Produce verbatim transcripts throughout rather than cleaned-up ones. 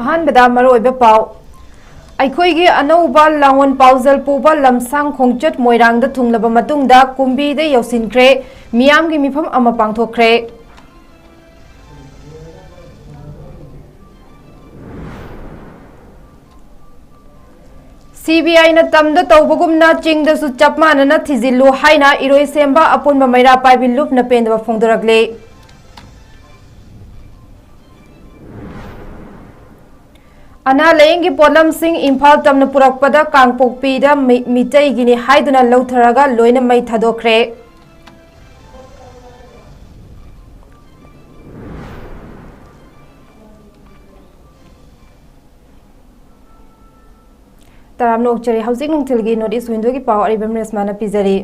ꯑꯍꯥꯟꯕꯗ ꯃꯔꯨꯑꯣꯏꯕ ꯄꯥꯎ꯫ ꯑꯩꯈꯣꯏꯒꯤ ꯑꯅꯧꯕ ꯂꯥꯡꯑꯣꯟ ꯄꯥꯎꯖꯦꯜ ꯄꯨꯕ ꯂꯝꯁꯥꯡ ꯈꯣꯡꯆꯠ ꯃꯣꯏꯔꯥꯡꯗ ꯊꯨꯡꯂꯕ ꯃꯇꯨꯡꯗ ꯀꯨꯝꯕꯤꯗ ꯌꯧꯁꯤꯟꯈ꯭ꯔꯦ꯫ ꯃꯤꯌꯥꯝꯒꯤ ꯃꯤꯐꯝ ꯑꯃ ꯄꯥꯡꯊꯣꯛꯈ꯭ꯔꯦ꯫ ꯁꯤ ꯕꯤ ꯑꯥꯏꯅ ꯇꯝꯗ ꯇꯧꯕꯒꯨꯝꯅ ꯆꯤꯡꯗꯁꯨ ꯆꯞ ꯃꯥꯟꯅꯅ ꯊꯤꯖꯤꯜꯂꯨ ꯍꯥꯏꯅ ꯏꯔꯣꯏꯁꯦꯝꯕ ꯑꯄꯨꯟꯕ ꯃꯩꯔꯥ ꯄꯥꯏꯕꯤ ꯂꯨꯞꯅ ꯄꯦꯟꯗꯕ ꯐꯣꯡꯗꯣꯔꯛꯂꯤ꯫ ꯑꯅꯥ ꯂꯥꯌꯦꯡꯒꯤ ꯄꯣꯠꯂꯝꯁꯤꯡ ꯏꯝꯐꯥꯜ ꯇꯝꯅ ꯄꯨꯔꯛꯄꯗ ꯀꯥꯡꯄꯣꯛꯄꯤꯗ ꯃꯤ-, ꯃꯤꯇꯩꯒꯤꯅꯤ ꯍꯥꯏꯗꯨꯅ ꯂꯧꯊꯔꯒ ꯂꯣꯏꯅ ꯃꯩ ꯊꯥꯗꯣꯛꯈ꯭ꯔꯦ꯫ ꯇꯔꯥꯝꯅ ꯑꯣꯛꯆꯔꯤ꯫ ꯍꯧꯖꯤꯛ ꯅꯨꯡꯊꯤꯜꯒꯤ North East Window ꯒꯤ ꯄꯥꯎ ꯑꯔꯤꯕꯝ ꯔꯦꯁꯃꯥꯅ ꯄꯤꯖꯔꯤ꯫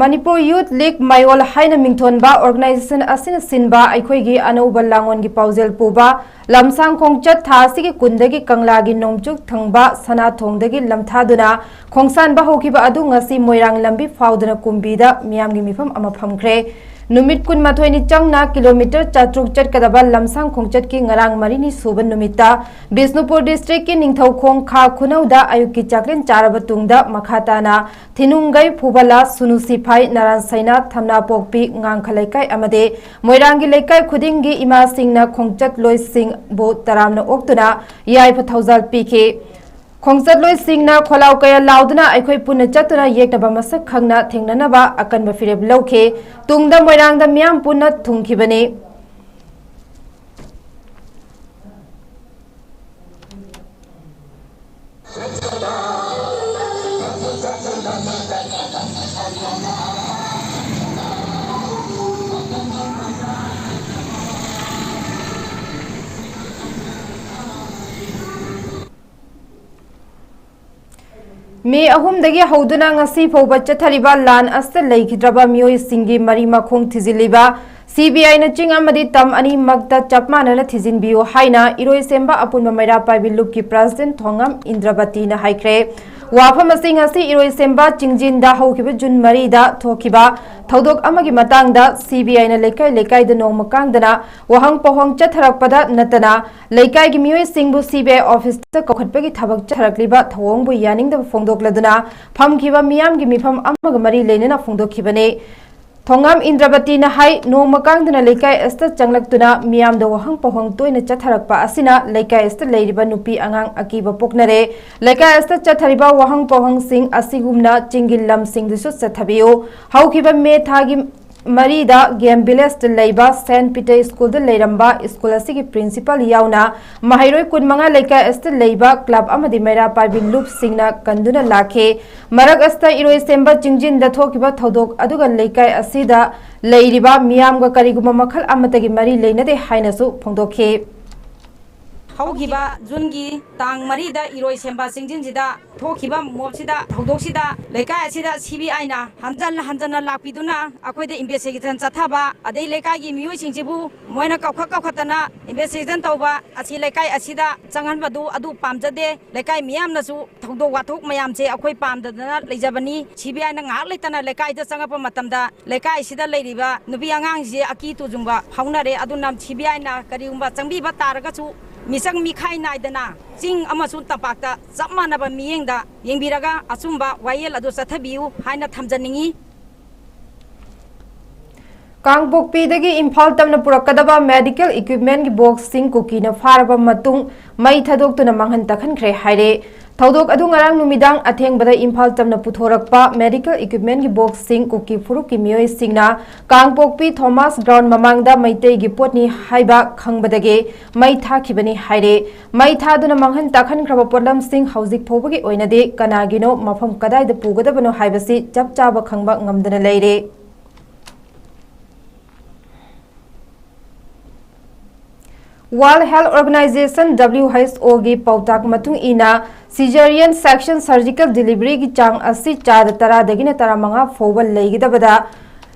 ꯃꯅꯤꯄꯨꯔ ꯌꯨꯊ ꯂꯤꯒ ꯃꯌꯣꯜ ꯍꯥꯏꯅ ꯃꯤꯡꯊꯣꯟꯕ organization ꯑꯁꯤꯅ ꯁꯤꯟꯕ ꯑꯩꯈꯣꯏꯒꯤ ꯑꯅꯧꯕ ꯂꯥꯡꯑꯣꯟꯒꯤ ꯄꯥꯎꯖꯦꯜ ꯄꯨꯕ ꯂꯝꯁꯥꯡ ꯈꯣꯡꯆꯠ ꯊꯥ ꯑꯁꯤꯒꯤ ꯀꯨꯟꯗꯒꯤ ꯀꯪꯂꯥꯒꯤ ꯅꯣꯡꯆꯨꯞ ꯊꯪꯕ ꯁꯅꯥꯊꯣꯡꯗꯒꯤ ꯂꯝꯊꯥꯗꯨꯅ ꯈꯣꯡꯁꯥꯟꯕ ꯍꯧꯈꯤꯕ ꯑꯗꯨ ꯉꯁꯤ ꯃꯣꯏꯔꯥꯡ ꯂꯝꯕꯤ ꯐꯥꯎꯗꯨꯅ ꯀꯨꯝꯕꯤꯗ ꯃꯤꯌꯥꯝꯒꯤ ꯃꯤꯐꯝ ꯑꯃ ꯐꯝꯈ꯭ꯔꯦ꯫ ꯅꯨꯃꯤꯠ ꯀꯨꯟꯃꯥꯊꯣꯏꯅꯤ ꯆꯪꯅ ꯀꯤꯂꯣꯃꯤꯇꯔ ꯆꯥꯇ꯭ꯔꯨꯛ ꯆꯠꯀꯗꯕ ꯂꯝꯁꯥꯡ ꯈꯣꯡꯆꯠꯀꯤ ꯉꯔꯥꯡ ꯃꯔꯤꯅꯤ ꯁꯨꯕ ꯅꯨꯃꯤꯠꯇ ꯕꯤꯁꯅꯨꯄꯨꯔ district ꯀꯤ ꯅꯤꯡꯊꯧꯈꯣꯡ ꯈꯥ ꯈꯨꯅꯧꯗ ꯑꯌꯨꯛꯀꯤ ꯆꯥꯛꯂꯦꯟ ꯆꯥꯔꯕ ꯇꯨꯡꯗ ꯃꯈꯥ ꯇꯥꯅ ꯊꯤꯅꯨꯡꯒꯩ, ꯐꯨꯕꯂꯥ, ꯁꯨꯅꯨ ꯁꯤꯐꯥꯏ, ꯅꯔꯥꯟ ꯁꯩꯅꯥ, ꯊꯝꯅꯥꯄꯣꯛꯄꯤ, ꯉꯥꯡꯈ ꯂꯩꯀꯥꯏ ꯑꯃꯗꯤ ꯃꯣꯏꯔꯥꯡꯒꯤ ꯂꯩꯀꯥꯏ ꯈꯨꯗꯤꯡꯒꯤ ꯏꯃꯥꯁꯤꯡꯅ ꯈꯣꯡꯆꯠꯂꯣꯏꯁꯤꯡꯕꯨ ꯇꯔꯥꯝꯅ ꯑꯣꯛꯇꯨꯅ ꯌꯥꯏꯐ ꯊꯧꯖꯥꯜ ꯄꯤꯈꯤ꯫ ꯈꯣꯡꯆꯠꯂꯣꯏꯁꯤꯡꯅ ꯈꯣꯜꯂꯥꯎ ꯀꯌꯥ ꯂꯥꯎꯗꯨꯅ ꯑꯩꯈꯣꯏ ꯄꯨꯟꯅ ꯆꯠꯇꯨꯅ ꯌꯦꯛꯅꯕ ꯃꯁꯛ ꯈꯪꯅ ꯊꯦꯡꯅꯅꯕ ꯑꯀꯟꯕ ꯐꯤꯔꯦꯞ ꯂꯧꯈꯤ꯫ ꯇꯨꯡꯗ ꯃꯣꯏꯔꯥꯡꯗ ꯃꯤꯌꯥꯝ ꯄꯨꯟꯅ ꯊꯨꯡꯈꯤꯕꯅꯤ꯫ ꯃꯦ ꯑꯍꯨꯝꯗꯒꯤ ꯍꯧꯗꯨꯅ ꯉꯁꯤ ꯐꯥꯎꯕ ꯆꯠꯊꯔꯤꯕ ꯂꯥꯟ ꯑꯁꯤꯗ ꯂꯩꯈꯤꯗ꯭ꯔꯕ ꯃꯤꯑꯣꯏꯁꯤꯡꯒꯤ ꯃꯔꯤ ꯃꯈꯣꯡ ꯊꯤꯖꯤꯜꯂꯤꯕ ꯁꯤ ꯕꯤ ꯑꯥꯏꯅ ꯆꯤꯡ ꯑꯃꯗꯤ ꯇꯝ ꯑꯅꯤꯃꯛꯇ ꯆꯞ ꯃꯥꯟꯅꯅ ꯊꯤꯖꯤꯟꯕꯤꯌꯨ ꯍꯥꯏꯅ ꯏꯔꯣꯏꯁꯦꯝꯕ ꯑꯄꯨꯟꯕ ꯃꯩꯔꯥ ꯄꯥꯏꯕꯤ ꯂꯨꯞꯀꯤ president ꯊꯣꯉꯝ ꯏꯟꯗ꯭ꯔꯕꯇꯤꯅ ꯍꯥꯏꯈ꯭ꯔꯦ꯫ ꯋꯥꯐꯝ ꯑꯁꯤ ꯉꯁꯤ ꯏꯔꯣꯏꯁꯦꯝꯕ ꯆꯤꯡꯖꯤꯟꯗ ꯍꯧꯈꯤꯕ ꯖꯨꯟ ꯃꯔꯤꯗ ꯊꯣꯛꯈꯤꯕ ꯊꯧꯗꯣꯛ ꯑꯃꯒꯤ ꯃꯇꯥꯡꯗ ꯁꯤꯕꯤꯑꯥꯏꯅ ꯂꯩꯀꯥꯏ ꯂꯩꯀꯥꯏꯗ ꯅꯣꯡꯃ ꯀꯥꯡꯗꯅ ꯋꯥꯍꯪ ꯄꯥꯎꯍꯪ ꯆꯠꯊꯔꯛꯄꯗ ꯅꯠꯇꯅ ꯂꯩꯀꯥꯏꯒꯤ ꯃꯤꯑꯣꯏꯁꯤꯡꯕꯨ ꯁꯤꯕꯤꯑꯥꯏ ꯑꯣꯐꯤꯁꯇ ꯀꯧꯈꯠꯄꯒꯤ ꯊꯕꯛ ꯆꯠꯊꯔꯛꯂꯤꯕ ꯊꯧꯑꯣꯡꯕꯨ ꯌꯥꯅꯤꯡꯗꯕ ꯐꯣꯡꯗꯣꯛꯂꯗꯨꯅ ꯐꯝꯈꯤꯕ ꯃꯤꯌꯥꯝꯒꯤ ꯃꯤꯐꯝ ꯑꯃꯒ ꯃꯔꯤ ꯂꯩꯅꯅ ꯐꯣꯡꯗꯣꯛꯈꯤꯕꯅꯤ꯫ ꯊꯣꯉꯥꯝ ꯏꯟꯗ꯭ꯔꯕꯇꯤꯅ ꯍꯥꯏ, ꯅꯣꯡꯃ ꯀꯥꯡꯗꯅ ꯂꯩꯀꯥꯏ ꯑꯁꯤꯗ ꯆꯪꯂꯛꯇꯨꯅ ꯃꯤꯌꯥꯝꯗ ꯋꯥꯍꯪ ꯄꯥꯎꯍꯪ ꯇꯣꯏꯅ ꯆꯠꯊꯔꯛꯄ ꯑꯁꯤꯅ ꯂꯩꯀꯥꯏ ꯑꯁꯤꯗ ꯂꯩꯔꯤꯕ ꯅꯨꯄꯤ ꯑꯉꯥꯡ ꯑꯀꯤꯕ ꯄꯣꯛꯅꯔꯦ꯫ ꯂꯩꯀꯥꯏ ꯑꯁꯤꯗ ꯆꯠꯊꯔꯤꯕ ꯋꯥꯍꯪ ꯄꯥꯎꯍꯪꯁꯤꯡ ꯑꯁꯤꯒꯨꯝꯅ ꯆꯤꯡꯒꯤ ꯂꯝꯁꯤꯡꯗꯁꯨ ꯆꯠꯊꯕꯤꯌꯨ꯫ ꯍꯧꯈꯤꯕ ꯃꯦ ꯊꯥꯒꯤ ꯃꯔꯤꯗ ꯒꯦꯝ ꯚꯤꯂꯦꯖꯇ ꯂꯩꯕ ꯁꯦꯟꯠ ꯄꯤꯇꯔ ꯁ꯭ꯀꯨꯜꯗ ꯂꯩꯔꯝꯕ ꯁ꯭ꯀꯨꯜ ꯑꯁꯤꯒꯤ ꯄ꯭ꯔꯤꯟꯁꯤꯄꯥꯜ ꯌꯥꯎꯅ ꯃꯍꯩꯔꯣꯏ ꯀꯨꯟꯃꯉꯥ ꯂꯩꯀꯥꯏ ꯑꯁꯤꯗ ꯂꯩꯕ ꯀ꯭ꯂꯕ ꯑꯃꯗꯤ ꯃꯩꯔꯥ ꯄꯥꯏꯕꯤ ꯂꯨꯞꯁꯤꯡꯅ ꯀꯟꯗꯨꯅ ꯂꯥꯛꯈꯤ꯫ ꯃꯔꯛ ꯑꯁꯤꯗ ꯏꯔꯣꯏꯁꯦꯝꯕ ꯆꯤꯡꯖꯤꯟꯗ ꯊꯣꯛꯈꯤꯕ ꯊꯧꯗꯣꯛ ꯑꯗꯨꯒ ꯂꯩꯀꯥꯏ ꯑꯁꯤꯗ ꯂꯩꯔꯤꯕ ꯃꯤꯌꯥꯝꯒ ꯀꯔꯤꯒꯨꯝꯕ ꯃꯈꯜ ꯑꯃꯠꯇꯒꯤ ꯃꯔꯤ ꯂꯩꯅꯗꯦ ꯍꯥꯏꯅꯁꯨ ꯐꯣꯡꯗꯣꯛꯈꯤ꯫ ꯍꯧꯈꯤꯕ ꯖꯨꯟꯒꯤ ꯇꯥꯡ ꯃꯔꯤꯗ ꯏꯔꯣꯏꯁꯦꯝꯕ ꯆꯤꯡꯖꯤꯟꯁꯤꯗ ꯊꯣꯛꯈꯤꯕ ꯃꯣꯞꯁꯤꯗ, ꯊꯧꯗꯣꯛꯁꯤꯗ ꯂꯩꯀꯥꯏ ꯑꯁꯤꯗ ꯁꯤꯕꯤꯑꯥꯏꯅ ꯍꯟꯖꯟ ꯍꯟꯖꯟꯅ ꯂꯥꯛꯄꯤꯗꯨꯅ ꯑꯩꯈꯣꯏꯗ ꯏꯟꯚꯦꯁꯇꯤꯒꯦꯁꯟ ꯆꯠꯊꯕ, ꯑꯗꯩ ꯂꯩꯀꯥꯏꯒꯤ ꯃꯤꯑꯣꯏꯁꯤꯡꯁꯤꯕꯨ ꯃꯣꯏꯅ ꯀꯧꯈꯠ ꯀꯧꯈꯠꯇꯅ ꯏꯟꯚꯦꯁꯇꯤꯒꯦꯁꯟ ꯇꯧꯕ ꯑꯁꯤ ꯂꯩꯀꯥꯏ ꯑꯁꯤꯗ ꯆꯪꯍꯟꯕꯗꯨ ꯑꯗꯨ ꯄꯥꯝꯖꯗꯦ꯫ ꯂꯩꯀꯥꯏ ꯃꯤꯌꯥꯝꯅꯁꯨ ꯊꯧꯗꯣꯛ ꯋꯥꯊꯣꯛ ꯃꯌꯥꯝꯁꯦ ꯑꯩꯈꯣꯏ ꯄꯥꯝꯗꯗꯅ ꯂꯩꯖꯕꯅꯤ꯫ ꯁꯤꯕꯤꯑꯥꯏꯅ ꯉꯥꯏꯍꯥꯛ ꯂꯩꯇꯅ ꯂꯩꯀꯥꯏꯗ ꯆꯪꯉꯛꯄ ꯃꯇꯝꯗ ꯂꯩꯀꯥꯏꯁꯤꯗ ꯂꯩꯔꯤꯕ ꯅꯨꯄꯤ ꯑꯉꯥꯡꯁꯦ ꯑꯀꯤ ꯇꯨꯖꯨꯡꯕ ꯐꯥꯎꯅꯔꯦ꯫ ꯑꯗꯨꯅ ꯁꯤꯕꯤꯑꯥꯏꯅ ꯀꯔꯤꯒꯨꯝꯕ ꯆꯪꯕꯤꯕ ꯇꯥꯔꯒꯁꯨ ꯃꯤꯆꯪ ꯃꯤꯈꯥꯏ ꯅꯥꯏꯗꯅ ꯆꯤꯡ ꯑꯃꯁꯨꯡ ꯇꯝꯄꯥꯛꯇ ꯆꯞ ꯃꯥꯟꯅꯕ ꯃꯤꯠꯌꯦꯡꯗ ꯌꯦꯡꯕꯤꯔꯒ ꯑꯆꯨꯝꯕ ꯋꯥꯌꯦꯜ ꯑꯗꯨ ꯆꯠꯊꯕꯤꯌꯨ ꯍꯥꯏꯅ ꯊꯝꯖꯅꯤꯡꯏ꯫ ꯀꯥꯡꯄꯣꯛꯄꯤꯗꯒꯤ ꯏꯝꯐꯥꯜ ꯇꯝꯅ ꯄꯨꯔꯛꯀꯗꯕ ꯃꯦꯗꯤꯀꯦꯜ ꯏꯀ꯭ꯋꯤꯞꯃꯦꯟꯒꯤ ꯕꯣꯛꯁꯁꯤꯡ ꯀꯨꯀꯤꯅ ꯐꯥꯔꯕ ꯃꯇꯨꯡ ꯃꯩ ꯊꯥꯗꯣꯛꯇꯨꯅ ꯃꯥꯡꯍꯟ ꯇꯥꯛꯍꯟꯈ꯭ꯔꯦ ꯍꯥꯏꯔꯦ꯫ ꯊꯧꯗꯣꯛ ꯑꯗꯨ ꯉꯔꯥꯡ ꯅꯨꯃꯤꯗꯥꯡ ꯑꯊꯦꯡꯕꯗ ꯏꯝꯐꯥꯜ ꯇꯝꯅ ꯄꯨꯊꯣꯔꯛꯄ ꯃꯦꯗꯤꯀꯦꯜ ꯏꯀ꯭ꯋꯤꯞꯃꯦꯟꯒꯤ ꯕꯣꯛꯁꯁꯤꯡ ꯀꯨꯀꯤ ꯐꯨꯔꯨꯞꯀꯤ ꯃꯤꯑꯣꯏꯁꯤꯡꯅ ꯀꯥꯡꯄꯣꯛꯄꯤ ꯊꯣꯃꯥꯁ ꯒ꯭ꯔꯥꯎꯟ ꯃꯃꯥꯡꯗ ꯃꯩꯇꯩꯒꯤ ꯄꯣꯠꯅꯤ ꯍꯥꯏꯕ ꯈꯪꯕꯗꯒꯤ ꯃꯩ ꯊꯥꯈꯤꯕꯅꯤ ꯍꯥꯏꯔꯦ꯫ ꯃꯩ ꯊꯥꯗꯨꯅ ꯃꯥꯡꯍꯟ ꯇꯥꯛꯍꯟꯈ꯭ꯔꯕ ꯄꯣꯠꯂꯝꯁꯤꯡ ꯍꯧꯖꯤꯛ ꯐꯥꯎꯕꯒꯤ ꯑꯣꯏꯅꯗꯤ ꯀꯅꯥꯒꯤꯅꯣ, ꯃꯐꯝ ꯀꯗꯥꯏꯗ ꯄꯨꯒꯗꯕꯅꯣ ꯍꯥꯏꯕꯁꯤ ꯆꯞ ꯆꯥꯕ ꯈꯪꯕ ꯉꯝꯗꯅ ꯂꯩꯔꯦ꯫ World Health Organization, W H O ꯒꯤ ꯄꯥꯎꯇꯥꯛ ꯃꯇꯨꯡ ꯏꯟꯅ, cesarean section surgical delivery ꯒꯤ ꯆꯥꯡ ꯑꯁꯤ ꯆꯥꯗ ꯇꯔꯥꯗꯒꯤꯅ ꯇꯔꯥꯃꯉꯥ ꯐꯥꯎꯕ ꯂꯩꯒꯗꯕꯗ,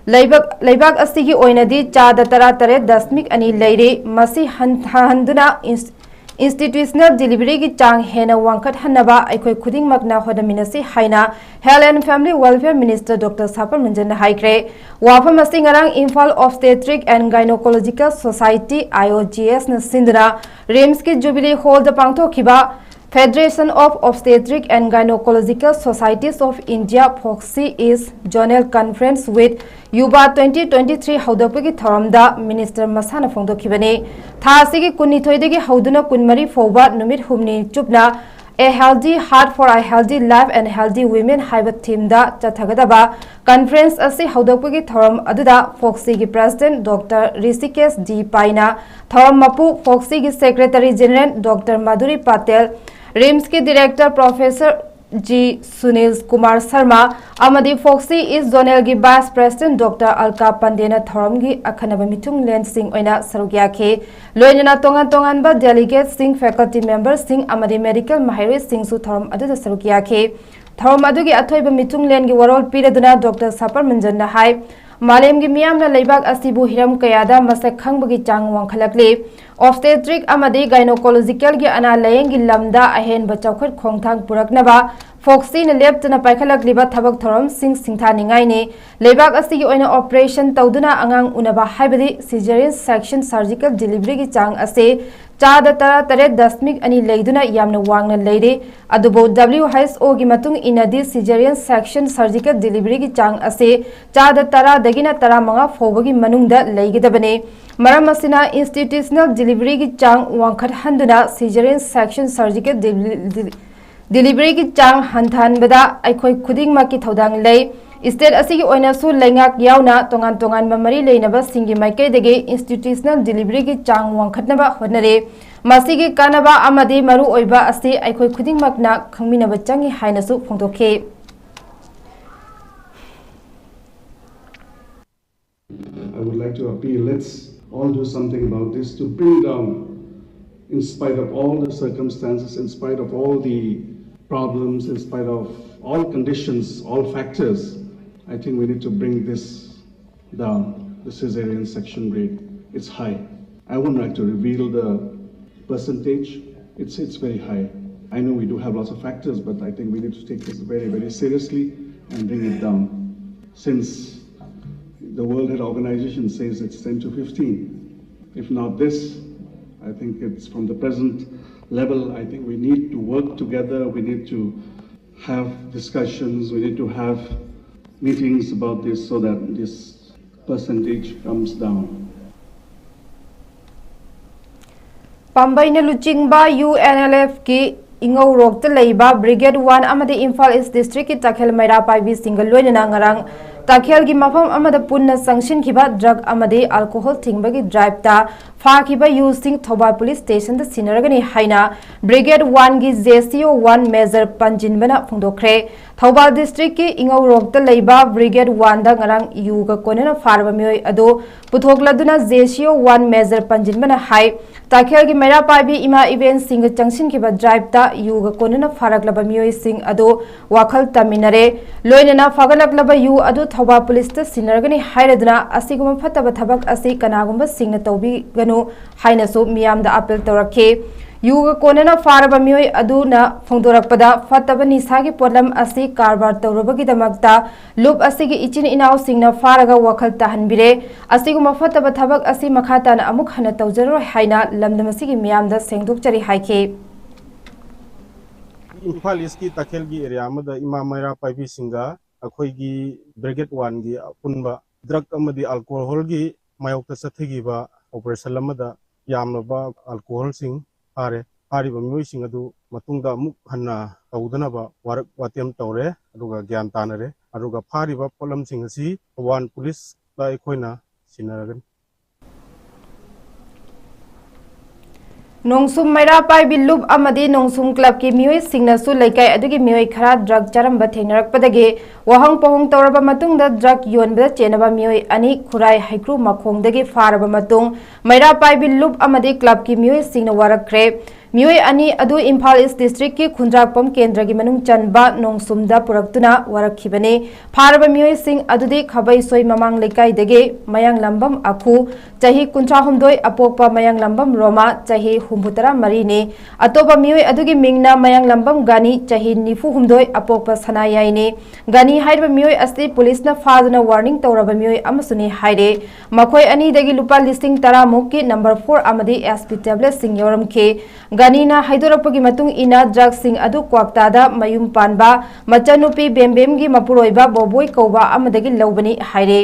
ꯂꯩꯕꯥꯛ, ꯂꯩꯕꯥꯛ ꯑꯁꯤꯒꯤ ꯑꯣꯏꯅꯗꯤ ꯆꯥꯗ ꯇꯔꯥꯇꯔꯦꯠ ꯗꯁꯃꯤꯛ ꯑꯅꯤ ꯂꯩꯔꯤ꯫ ꯃꯁꯤ ꯍꯟꯊꯍꯟꯗꯨꯅ ꯏꯟꯁ-, Institutional deliveryꯒꯤ ꯆꯥꯡ ꯍꯦꯟꯅ ꯋꯥꯡꯈꯠꯍꯟꯅꯕ ꯑꯩꯈꯣꯏ ꯈꯨꯗꯤꯡꯃꯛꯅ ꯍꯣꯠꯅꯃꯤꯟꯅꯁꯤ ꯍꯥꯏꯅ Health and Family Welfare Minister Doctor ꯁꯥꯄꯔ ꯃꯨꯟꯖꯟꯅ ꯍꯥꯏꯈ꯭ꯔꯦ꯫ ꯋꯥꯐꯝ ꯑꯁꯤ ꯉꯔꯥꯡ Imphal Obstetric and Gynecological Society, IOGS, ꯅ ꯁꯤꯟꯗꯨꯅ RIMSꯀꯤ Jubilee Hallꯗ ꯄꯥꯡꯊꯣꯛꯈꯤꯕ Federation of Obstetric and Gynecological Societies of India, FOGSI, East Zonal Conference with YUVA twenty twenty-three ꯍꯧꯗꯣꯛꯄꯒꯤ ꯊꯧꯔꯝꯗ Minister ꯃꯁꯥꯅ ꯐꯣꯡꯗꯣꯛꯈꯤꯕꯅꯤ꯫ ꯊꯥ ꯑꯁꯤꯒꯤ ꯀꯨꯟꯅꯤꯊꯣꯏꯗꯒꯤ ꯍꯧꯗꯨꯅ ꯀꯨꯟꯃꯔꯤ ꯐꯥꯎꯕ ꯅꯨꯃꯤꯠ ꯍꯨꯝꯅꯤ ꯆꯨꯞꯅ A Healthy Heart for a Healthy Life and Healthy Women ꯍꯥꯏꯕ themeꯗ ꯆꯠꯊꯒꯗꯕ conference ꯑꯁꯤ ꯍꯧꯗꯣꯛꯄꯒꯤ ꯊꯧꯔꯝ ꯑꯗꯨꯗ FOGSIꯒꯤ President Doctor ꯔꯤꯁꯤꯀꯦꯁ ꯗꯤ ꯄꯥꯏꯅ, ꯊꯧꯔꯝ ꯃꯄꯨ FOGSIꯒꯤ Secretary General Doctor Madhuri Patel, RIMSꯀꯤ Director Professor G Sunil Kumar Sharma ꯑꯃꯗꯤ FOGSI East Zonalꯒꯤ Vice President Doctor ꯑꯜꯀꯥ ꯄꯟꯗꯦꯅ ꯊꯧꯔꯝꯒꯤ ꯑꯈꯟꯅꯕ ꯃꯤꯊꯨꯡꯂꯦꯟꯁꯤꯡ ꯑꯣꯏꯅ ꯁꯔꯨꯛ ꯌꯥꯈꯤ꯫ ꯂꯣꯏꯅꯅ ꯇꯣꯉꯥꯟ ꯇꯣꯉꯥꯟꯕ delegateꯁꯤꯡ, faculty memberꯁꯤꯡ ꯑꯃꯗꯤ medical ꯃꯍꯩꯔꯣꯏꯁꯤꯡꯁꯨ ꯊꯧꯔꯝ ꯑꯗꯨꯗ ꯁꯔꯨꯛ ꯌꯥꯈꯤ꯫ ꯊꯧꯔꯝ ꯑꯗꯨꯒꯤ ꯑꯊꯣꯏꯕ ꯃꯤꯊꯨꯡꯂꯦꯟꯒꯤ ꯋꯥꯔꯣꯜ ꯄꯤꯔꯗꯨꯅ Doctor ꯁꯥꯄꯔ ꯃꯨꯟꯖꯟꯅ ꯍꯥꯏ, ꯃꯥꯂꯦꯝꯒꯤ ꯃꯤꯌꯥꯝꯅ ꯂꯩꯕꯥꯛ ꯑꯁꯤꯕꯨ ꯍꯤꯔꯝ ꯀꯌꯥꯗ ꯃꯁꯛ ꯈꯪꯕꯒꯤ ꯆꯥꯡ ꯋꯥꯡꯈꯠꯂꯛꯂꯤ꯫ Obstetric ꯑꯃꯗꯤ Gynecologicalꯒꯤ ꯑꯅꯥ ꯂꯥꯌꯦꯡꯒꯤ ꯂꯝꯗ ꯑꯍꯦꯟꯕ ꯆꯥꯎꯈꯠ ꯈꯣꯡꯊꯥꯡ ꯄꯨꯔꯛꯅꯕ FOGSIꯅ ꯂꯦꯞꯇꯅ ꯄꯥꯏꯈꯠꯂꯛꯂꯤꯕ ꯊꯕꯛ ꯊꯧꯔꯝꯁꯤꯡ ꯁꯤꯡꯊꯥꯅꯤꯡꯉꯥꯏꯅꯤ꯫ ꯂꯩꯕꯥꯛ ꯑꯁꯤꯒꯤ ꯑꯣꯏꯅ operation ꯇꯧꯗꯨꯅ ꯑꯉꯥꯡ ꯎꯅꯕ ꯍꯥꯏꯕꯗꯤ cesarean section surgical deliveryꯒꯤ ꯆꯥꯡ ꯑꯁꯤ ꯆꯥꯗ ꯇꯔꯥ ꯇꯔꯦꯠ ꯗꯁꯃꯤꯛ ꯑꯅꯤ ꯂꯩꯗꯨꯅ ꯌꯥꯝꯅ ꯋꯥꯡꯅ ꯂꯩꯔꯤ꯫ ꯑꯗꯨꯕꯨ WHOꯒꯤ ꯃꯇꯨꯡ ꯏꯟꯅꯗꯤ cesarean section surgical deliveryꯒꯤ ꯆꯥꯡ ꯑꯁꯤ ꯆꯥꯗ ꯇꯔꯥꯗꯒꯤꯅ ꯇꯔꯥꯃꯉꯥ ꯐꯥꯎꯕꯒꯤ ꯃꯅꯨꯡꯗ ꯂꯩꯒꯗꯕꯅꯤ꯫ ꯃꯔꯝ ꯑꯁꯤꯅ institutional deliveryꯒꯤ ꯆꯥꯡ ꯋꯥꯡꯈꯠꯍꯟꯗꯨꯅ cesarean section surgical deli-, deli-, deliveryꯒꯤ ꯆꯥꯡ ꯍꯟꯊꯍꯟꯕꯗ ꯑꯩꯈꯣꯏ ꯈꯨꯗꯤꯡꯃꯛꯀꯤ ꯊꯧꯗꯥꯡ ꯂꯩ꯫ State ꯑꯁꯤꯒꯤ ꯑꯣꯏꯅꯁꯨ ꯂꯩꯉꯥꯛ ꯌꯥꯎꯅ ꯇꯣꯉꯥꯟ ꯇꯣꯉꯥꯟꯕ ꯃꯔꯤ ꯂꯩꯅꯕꯁꯤꯡꯒꯤ ꯃꯥꯏꯀꯩꯗꯒꯤ institutional deliveryꯒꯤ ꯆꯥꯡ ꯋꯥꯡꯈꯠꯅꯕ ꯍꯣꯠꯅꯔꯤ꯫ ꯃꯁꯤꯒꯤ ꯀꯥꯟꯅꯕ ꯑꯃꯗꯤ ꯃꯔꯨ ꯑꯣꯏꯕ ꯑꯁꯤ ꯑꯩꯈꯣꯏ ꯈꯨꯗꯤꯡꯃꯛꯅ ꯈꯪꯃꯤꯟꯅꯕ ꯆꯪꯏ ꯍꯥꯏꯅꯁꯨ ꯐꯣꯡꯗꯣꯛꯈꯤ꯫ I would like to appeal, let's all do something about this to bring down, in spite of all the circumstances, in spite of all the problems, in spite of all conditions, all factors, I think we need to bring this down. The cesarean section rate, it's high. I wouldn't like to reveal the percentage, it's, it's very high. I know we do have lots of factors, but I think we need to take this very, very seriously and bring it down. Since the World Health Organization says it's ten to fifteen. If not this, I think it's from the present level, I think we need to work together. We need to have discussions, we need to have meetings about this so that this percentage comes down. ꯄꯥꯝꯕꯩꯅ ꯂꯨꯆꯤꯡꯕ UNLFꯀꯤ ꯏꯉꯧꯔꯣꯛꯇ ꯂꯩꯕ Brigade One ꯑꯃꯗꯤ ꯏꯝꯐꯥꯜ ꯏꯁ ꯗꯤꯁꯇ꯭ꯔꯤꯛꯀꯤ ꯇꯥꯈꯦꯜ ꯃꯩꯔꯥ ꯄꯥꯏꯕꯤꯁꯤꯡꯒ ꯂꯣꯏꯅꯅ ꯉꯔꯥꯡ ꯇꯥꯈꯦꯜꯒꯤ ꯃꯐꯝ ꯑꯃꯗ ꯄꯨꯟꯅ ꯆꯪꯁꯤꯟꯈꯤꯕ drug ꯑꯃꯗꯤ ꯑꯜꯀꯣꯍꯣꯜ ꯊꯤꯡꯕꯒꯤ ꯗ꯭ꯔꯥꯏꯚꯇ ꯐꯥꯈꯤꯕ ꯌꯨꯁꯤꯡ ꯊꯧꯕꯥꯜ ꯄꯨꯂꯤꯁ ꯁ꯭ꯇꯦꯁꯟꯗ ꯁꯤꯟꯅꯔꯒꯅꯤ ꯍꯥꯏꯅ Brigade Oneꯒꯤ JCO One Major ꯄꯟꯖꯤꯟꯕꯅ ꯐꯣꯡꯗꯣꯛꯈ꯭ꯔꯦ꯫ Thoubal ꯗꯤꯁꯇ꯭ꯔꯤꯛꯀꯤ ꯏꯉꯧꯔꯣꯛꯇ ꯂꯩꯕ Brigade Oneꯗ ꯉꯔꯥꯡ ꯌꯨꯒ ꯀꯣꯟꯅꯅ ꯐꯥꯔꯕ ꯃꯤꯑꯣꯏ ꯑꯗꯨ ꯄꯨꯊꯣꯛꯂꯗꯨꯅ JCO One Major ꯄꯟꯖꯤꯟꯕꯅ ꯍꯥꯏ, ꯇꯥꯈꯦꯜꯒꯤ ꯃꯩꯔꯥ ꯄꯥꯏꯕꯤ ꯏꯃꯥ ꯏꯕꯦꯟꯁꯤꯡꯒ ꯆꯪꯁꯤꯟꯈꯤꯕ ꯗ꯭ꯔꯥꯏꯚꯇ ꯌꯨꯒ ꯀꯣꯟꯅꯅ ꯐꯥꯔꯛꯂꯕ ꯃꯤꯑꯣꯏꯁꯤꯡ ꯑꯗꯨ ꯋꯥꯈꯜ ꯇꯝꯃꯤꯟꯅꯔꯦ꯫ ꯂꯣꯏꯅꯅ ꯐꯥꯒꯠꯂꯛꯂꯕ ꯌꯨ ꯑꯗꯨ ꯊꯧꯕꯥꯜ ꯄꯨꯂꯤꯁꯇ ꯁꯤꯟꯅꯔꯒꯅꯤ ꯍꯥꯏꯔꯗꯨꯅ ꯑꯁꯤꯒꯨꯝꯕ ꯐꯠꯇꯕ ꯊꯕꯛ ꯑꯁꯤ ꯀꯅꯥꯒꯨꯝꯕꯁꯤꯡꯅ ꯇꯧꯕꯤꯒꯅꯨ ꯍꯥꯏꯅꯁꯨ ꯃꯤꯌꯥꯝꯗ ꯑꯥꯄꯤꯜ ꯇꯧꯔꯛꯈꯤ꯫ ꯌꯨꯒ ꯀꯣꯟꯅꯅ ꯐꯥꯔꯕ ꯃꯤꯑꯣꯏ ꯑꯗꯨꯅ ꯐꯣꯡꯗꯣꯔꯛꯄꯗ ꯐꯠꯇꯕ ꯅꯤꯁꯥꯒꯤ ꯄꯣꯠꯂꯝ ꯑꯁꯤ ꯀꯔꯕꯥꯔ ꯇꯧꯔꯨꯕꯒꯤꯗꯃꯛꯇ ꯂꯨꯞ ꯑꯁꯤꯒꯤ ꯏꯆꯤꯟ ꯏꯅꯥꯎꯁꯤꯡꯅ ꯐꯥꯔꯒ ꯋꯥꯈꯜ ꯇꯥꯍꯟꯕꯤꯔꯦ꯫ ꯑꯁꯤꯒꯨꯝꯕ ꯐꯠꯇꯕ ꯊꯕꯛ ꯑꯁꯤ ꯃꯈꯥ ꯇꯥꯅ ꯑꯃꯨꯛ ꯍꯟꯅ ꯇꯧꯖꯔꯣꯏ ꯍꯥꯏꯅ ꯂꯝꯗꯝ ꯑꯁꯤꯒꯤ ꯃꯤꯌꯥꯝꯗ ꯁꯦꯡꯗꯣꯛꯆꯔꯤ ꯍꯥꯏꯈꯤ꯫ ꯏꯝꯐꯥꯜ ꯏꯁꯀꯤ ꯇꯥꯈꯦꯜꯒꯤ ꯑꯦꯔꯤꯌꯥ ꯑꯃꯗ ꯏꯃꯥ ꯃꯩꯔꯥ ꯄꯥꯏꯕꯤꯁꯤꯡꯒ ꯑꯩꯈꯣꯏꯒꯤ ꯕ꯭ꯔꯤꯒꯦꯗ ꯋꯥꯟꯒꯤ ꯑꯄꯨꯟꯕ ꯗ꯭ꯔꯒ ꯑꯃꯗꯤ ꯑꯜꯀꯣꯍꯣꯜꯒꯤ ꯃꯥꯌꯣꯛꯇ ꯆꯠꯊꯈꯤꯕ ꯑꯣꯄꯔꯦꯁꯟ ꯑꯃꯗ ꯌꯥꯝꯂꯕ ꯑꯜꯀꯣꯍꯣꯜꯁꯤꯡ ꯐꯥꯔꯦ꯫ ꯐꯥꯔꯤꯕ ꯃꯤꯑꯣꯏꯁꯤꯡ ꯑꯗꯨ ꯃꯇꯨꯡꯗ ꯑꯃꯨꯛ ꯍꯟꯅ ꯇꯧꯗꯅꯕ ꯋꯥꯔꯛ ꯋꯥꯇꯦꯝ ꯇꯧꯔꯦ, ꯑꯗꯨꯒ ꯒ꯭ꯌꯥꯟ ꯇꯥꯅꯔꯦ꯫ ꯑꯗꯨꯒ ꯐꯥꯔꯤꯕ ꯄꯣꯠꯂꯝꯁꯤꯡ ꯑꯁꯤ ꯊꯧꯕꯥꯜ ꯄꯨꯂꯤꯁꯇ ꯑꯩꯈꯣꯏꯅ ꯁꯤꯟꯅꯔꯒꯅꯤ꯫ ꯅꯣꯡꯁꯨꯝ ꯃꯩꯔꯥ ꯄꯥꯏꯕꯤ ꯂꯨꯞ ꯑꯃꯗꯤ ꯅꯣꯡꯁꯨꯝ ꯀ꯭ꯂꯕꯀꯤ ꯃꯤꯑꯣꯏꯁꯤꯡꯅꯁꯨ ꯂꯩꯀꯥꯏ ꯑꯗꯨꯒꯤ ꯃꯤꯑꯣꯏ ꯈꯔ ꯗ꯭ꯔꯒ ꯆꯥꯔꯝꯕ ꯊꯦꯡꯅꯔꯛꯄꯗꯒꯤ ꯋꯥꯍꯪ ꯄꯥꯎꯍꯪ ꯇꯧꯔꯕ ꯃꯇꯨꯡꯗ ꯗ꯭ꯔꯒ ꯌꯣꯟꯕꯗ ꯆꯦꯟꯅꯕ ꯃꯤꯑꯣꯏ ꯑꯅꯤ ꯈꯨꯔꯥꯏ ꯍꯩꯀ꯭ꯔꯨ ꯃꯈꯣꯡꯗꯒꯤ ꯐꯥꯔꯕ ꯃꯇꯨꯡ ꯃꯩꯔꯥ ꯄꯥꯏꯕꯤ ꯂꯨꯞ ꯑꯃꯗꯤ ꯀ꯭ꯂꯕꯀꯤ ꯃꯤꯑꯣꯏꯁꯤꯡꯅ ꯋꯥꯔꯛꯈ꯭ꯔꯦ꯫ ꯃꯤꯑꯣꯏ ꯑꯅꯤ ꯑꯗꯨ ꯏꯝꯐꯥꯜ ꯏꯁ ꯗꯤꯁꯇ꯭ꯔꯤꯛꯀꯤ ꯈꯨꯟꯗ꯭ꯔꯥꯛꯄꯝ ꯀꯦꯟꯗ꯭ꯔꯒꯤ ꯃꯅꯨꯡ ꯆꯟꯕ ꯅꯣꯡꯁꯨꯝꯗ ꯄꯨꯔꯛꯇꯨꯅ ꯋꯥꯔꯛꯈꯤꯕꯅꯤ꯫ ꯐꯥꯔꯕ ꯃꯤꯑꯣꯏꯁꯤꯡ ꯑꯗꯨꯗꯤ ꯈꯕꯩꯁꯣꯏ ꯃꯃꯥꯡ ꯂꯩꯀꯥꯏꯗꯒꯤ ꯃꯌꯥꯡꯂꯝꯕꯝ ꯑꯈꯨ, ꯆꯍꯤ ꯀꯨꯟꯊ꯭ꯔꯥ ꯍꯨꯝꯗꯣꯏ, ꯑꯄꯣꯛꯄ ꯃꯌꯥꯡꯂꯝꯕꯝ ꯔꯣꯃꯥ, ꯆꯍꯤ ꯍꯨꯝꯐꯨ ꯇꯔꯥ ꯃꯔꯤꯅꯤ꯫ ꯑꯇꯣꯞꯄ ꯃꯤꯑꯣꯏ ꯑꯗꯨꯒꯤ ꯃꯤꯡꯅ ꯃꯌꯥꯡꯂꯝꯕꯝ ꯒꯥꯅꯤ, ꯆꯍꯤ ꯅꯤꯐꯨ ꯍꯨꯝꯗꯣꯏ, ꯑꯄꯣꯛꯄ ꯁꯅꯥꯌꯥꯏꯅꯤ꯫ ꯒꯥꯅꯤ ꯍꯥꯏꯔꯤꯕ ꯃꯤꯑꯣꯏ ꯑꯁꯤ ꯄꯨꯂꯤꯁꯅ ꯐꯥꯗꯨꯅ ꯋꯥꯔꯅꯤꯡ ꯇꯧꯔꯕ ꯃꯤꯑꯣꯏ ꯑꯃꯁꯨꯅꯤ ꯍꯥꯏꯔꯦ꯫ ꯃꯈꯣꯏ ꯑꯅꯤꯗꯒꯤ ꯂꯨꯄꯥ ꯂꯤꯁꯤꯡ ꯇꯔꯥ ꯃꯨꯛꯀꯤ ꯅꯝꯕꯔ ꯐꯣꯔ ꯑꯃꯗꯤ ꯑꯦꯁ ꯄꯤ ꯇꯦꯕ꯭ꯂꯦꯠꯁꯤꯡ ꯌꯥꯎꯔꯝꯈꯤ꯫ ꯒꯥꯅꯤꯅ ꯍꯥꯏꯗꯣꯔꯛꯄꯒꯤ ꯃꯇꯨꯡ ꯏꯟꯅ, ꯗ꯭ꯔꯒꯁꯤꯡ ꯑꯗꯨ ꯀ꯭ꯋꯥꯛꯇꯥꯗ ꯃꯌꯨꯝ ꯄꯥꯟꯕ ꯃꯆꯟꯅꯨꯄꯤ ꯕꯦꯝꯕꯦꯝꯒꯤ ꯃꯄꯨꯔꯣꯏꯕ ꯕꯣꯕꯣꯏ ꯀꯧꯕ ꯑꯃꯗꯒꯤ ꯂꯧꯕꯅꯤ ꯍꯥꯏꯔꯦ꯫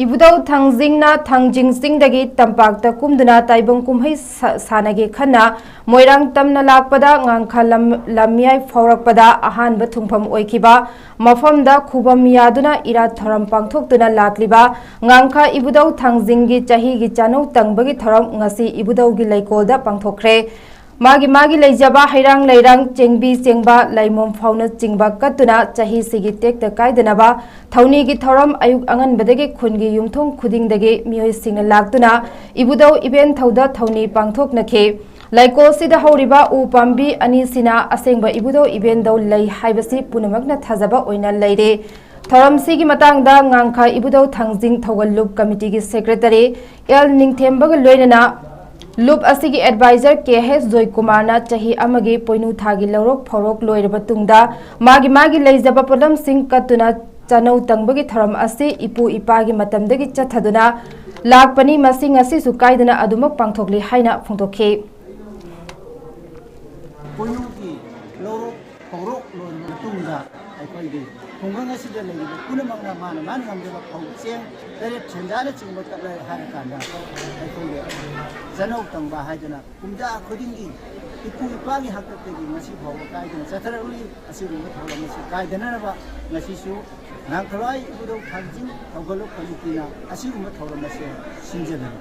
ꯏꯕꯨꯙꯧ ꯊꯥꯡꯖꯤꯡꯅ ꯊꯥꯡꯖꯤꯡ ꯆꯤꯡꯗꯒꯤ ꯇꯝꯄꯥꯛꯇ ꯀꯨꯝꯗꯨꯅ ꯇꯥꯏꯕꯪ ꯀꯨꯝꯍꯩ ꯁꯥ-, ꯁꯥꯟꯅꯒꯦ ꯈꯟꯅ ꯃꯣꯏꯔꯥꯡ ꯇꯝꯅ ꯂꯥꯛꯄꯗ ꯉꯥꯡꯈ ꯂꯝ-, ꯂꯝꯌꯥꯏ ꯐꯥꯎꯔꯛꯄꯗ ꯑꯍꯥꯟꯕ ꯊꯨꯡꯐꯝ ꯑꯣꯏꯈꯤꯕ ꯃꯐꯝꯗ ꯈꯨꯕꯝ ꯌꯥꯗꯨꯅ ꯏꯔꯥꯠ ꯊꯧꯔꯝ ꯄꯥꯡꯊꯣꯛꯇꯨꯅ ꯂꯥꯛꯂꯤꯕ ꯉꯥꯡꯈ ꯏꯕꯨꯙꯧ ꯊꯥꯡꯖꯤꯡꯒꯤ ꯆꯍꯤꯒꯤ ꯆꯥꯅꯧ ꯇꯪꯕꯒꯤ ꯊꯧꯔꯝ ꯉꯁꯤ ꯏꯕꯨꯙꯧꯒꯤ ꯂꯩꯀꯣꯜꯗ ꯄꯥꯡꯊꯣꯛꯈ꯭ꯔꯦ꯫ ꯃꯥꯒꯤ ꯃꯥꯒꯤ ꯂꯩꯖꯕ ꯍꯩꯔꯥꯡ ꯂꯩꯔꯥꯡ, ꯆꯦꯡꯕꯤ ꯆꯦꯡꯕ, ꯂꯩꯃꯣꯝ ꯐꯥꯎꯅ ꯆꯤꯡꯕ ꯀꯠꯇꯨꯅ ꯆꯍꯤꯁꯤꯒꯤ ꯇꯦꯛꯇ ꯀꯥꯏꯗꯅꯕ ꯊꯧꯅꯤꯒꯤ ꯊꯧꯔꯝ ꯑꯌꯨꯛ ꯑꯉꯟꯕꯗꯒꯤ ꯈꯨꯟꯒꯤ ꯌꯨꯝꯊꯣꯡ ꯈꯨꯗꯤꯡꯗꯒꯤ ꯃꯤꯑꯣꯏꯁꯤꯡꯅ ꯂꯥꯛꯇꯨꯅ ꯏꯕꯨꯙꯧ ꯏꯕꯦꯟ ꯊꯧꯗ ꯊꯧꯅꯤ ꯄꯥꯡꯊꯣꯛꯅꯈꯤ꯫ ꯂꯩꯀꯣꯜꯁꯤꯗ ꯍꯧꯔꯤꯕ ꯎ ꯄꯥꯝꯕꯤ ꯑꯅꯤꯁꯤꯅ ꯑꯁꯦꯡꯕ ꯏꯕꯨꯙꯧ ꯏꯕꯦꯟꯗꯧ ꯂꯩ ꯍꯥꯏꯕꯁꯤ ꯄꯨꯝꯅꯃꯛꯅ ꯊꯥꯖꯕ ꯑꯣꯏꯅ ꯂꯩꯔꯦ꯫ ꯊꯧꯔꯝꯁꯤꯒꯤ ꯃꯇꯥꯡꯗ ꯉꯥꯡꯈ ꯏꯕꯨꯙꯧ ꯊꯥꯡꯖꯤꯡ ꯊꯧꯒꯜ ꯂꯨꯞ ꯀꯃꯤꯇꯤꯒꯤ ꯁꯦꯀ꯭ꯔꯦꯇꯔꯤ ꯑꯦꯜ ꯅꯤꯡꯊꯦꯝꯕꯒ ꯂꯣꯏꯅꯅ ꯂꯨꯞ ꯑꯁꯤꯒꯤ ꯑꯦꯗꯚꯥꯏꯖꯔ ꯀꯦ ꯍꯩꯆ ꯖꯣꯏꯀꯨꯃꯥꯔꯅ ꯆꯍꯤ ꯑꯃꯒꯤ ꯄꯣꯏꯅꯨ ꯊꯥꯒꯤ ꯂꯧꯔꯣꯛ ꯐꯧꯔꯣꯛ ꯂꯣꯏꯔꯕ ꯇꯨꯡꯗ ꯃꯥꯒꯤ ꯃꯥꯒꯤ ꯂꯩꯖꯕ ꯄꯣꯠꯂꯝꯁꯤꯡ ꯀꯠꯇꯨꯅ ꯆꯥꯅꯧ ꯇꯪꯕꯒꯤ ꯊꯧꯔꯝ ꯑꯁꯤ ꯏꯄꯨ ꯏꯄꯥꯒꯤ ꯃꯇꯝꯗꯒꯤ ꯆꯠꯊꯗꯨꯅ ꯂꯥꯛꯄꯅꯤ꯫ ꯃꯁꯤ ꯉꯁꯤꯁꯨ ꯀꯥꯏꯗꯅ ꯑꯗꯨꯃꯛ ꯄꯥꯡꯊꯣꯛꯂꯤ ꯍꯥꯏꯅ ꯐꯣꯡꯗꯣꯛꯈꯤ꯫ ꯄꯣꯏꯅꯨꯒꯤ ꯂꯧꯔꯣꯛ ꯐꯧꯔꯣꯛ ꯂꯣꯏꯔꯕ ꯃꯇꯨꯡꯗ ꯑꯩꯈꯣꯏꯒꯤ ꯈꯨꯡꯒꯪ ꯑꯁꯤꯗ ꯂꯩꯔꯤꯕ ꯄꯨꯝꯅꯃꯛꯅ ꯃꯥꯅ ꯃꯥꯅ ꯉꯝꯖꯕ ꯐꯧ, ꯆꯦꯡ, ꯇꯔꯦꯠ ꯁꯦꯟꯖꯥꯅꯆꯤꯡꯕ ꯀꯠꯂꯦ ꯍꯥꯏꯔꯀꯥꯟꯗ ꯑꯩꯈꯣꯏꯒꯤ ꯆꯥꯅꯧ ꯇꯪꯕ ꯍꯥꯏꯗꯅ ꯀꯨꯝꯖꯥ ꯈꯨꯗꯤꯡꯒꯤ ꯏꯄꯨ ꯏꯄꯥꯒꯤ ꯍꯥꯛꯇꯛꯇꯒꯤ ꯉꯁꯤ ꯐꯥꯎꯕ ꯀꯥꯏꯗꯅ ꯆꯠꯊꯔꯛꯂꯤ꯫ ꯑꯁꯤꯒꯨꯝꯕ ꯊꯧꯔꯝ ꯑꯁꯤ ꯀꯥꯏꯗꯅꯅꯕ ꯉꯁꯤꯁꯨ ꯉꯥꯡꯈꯂꯥꯏ ꯏꯕꯨꯙꯧ ꯊꯥꯡꯖꯤꯡ ꯊꯧꯒꯜꯂꯨꯞ ꯀꯃꯤꯇꯤꯅ ꯑꯁꯤꯒꯨꯝꯕ ꯊꯧꯔꯝ ꯑꯁꯤ ꯁꯤꯟꯖꯕꯅꯤ꯫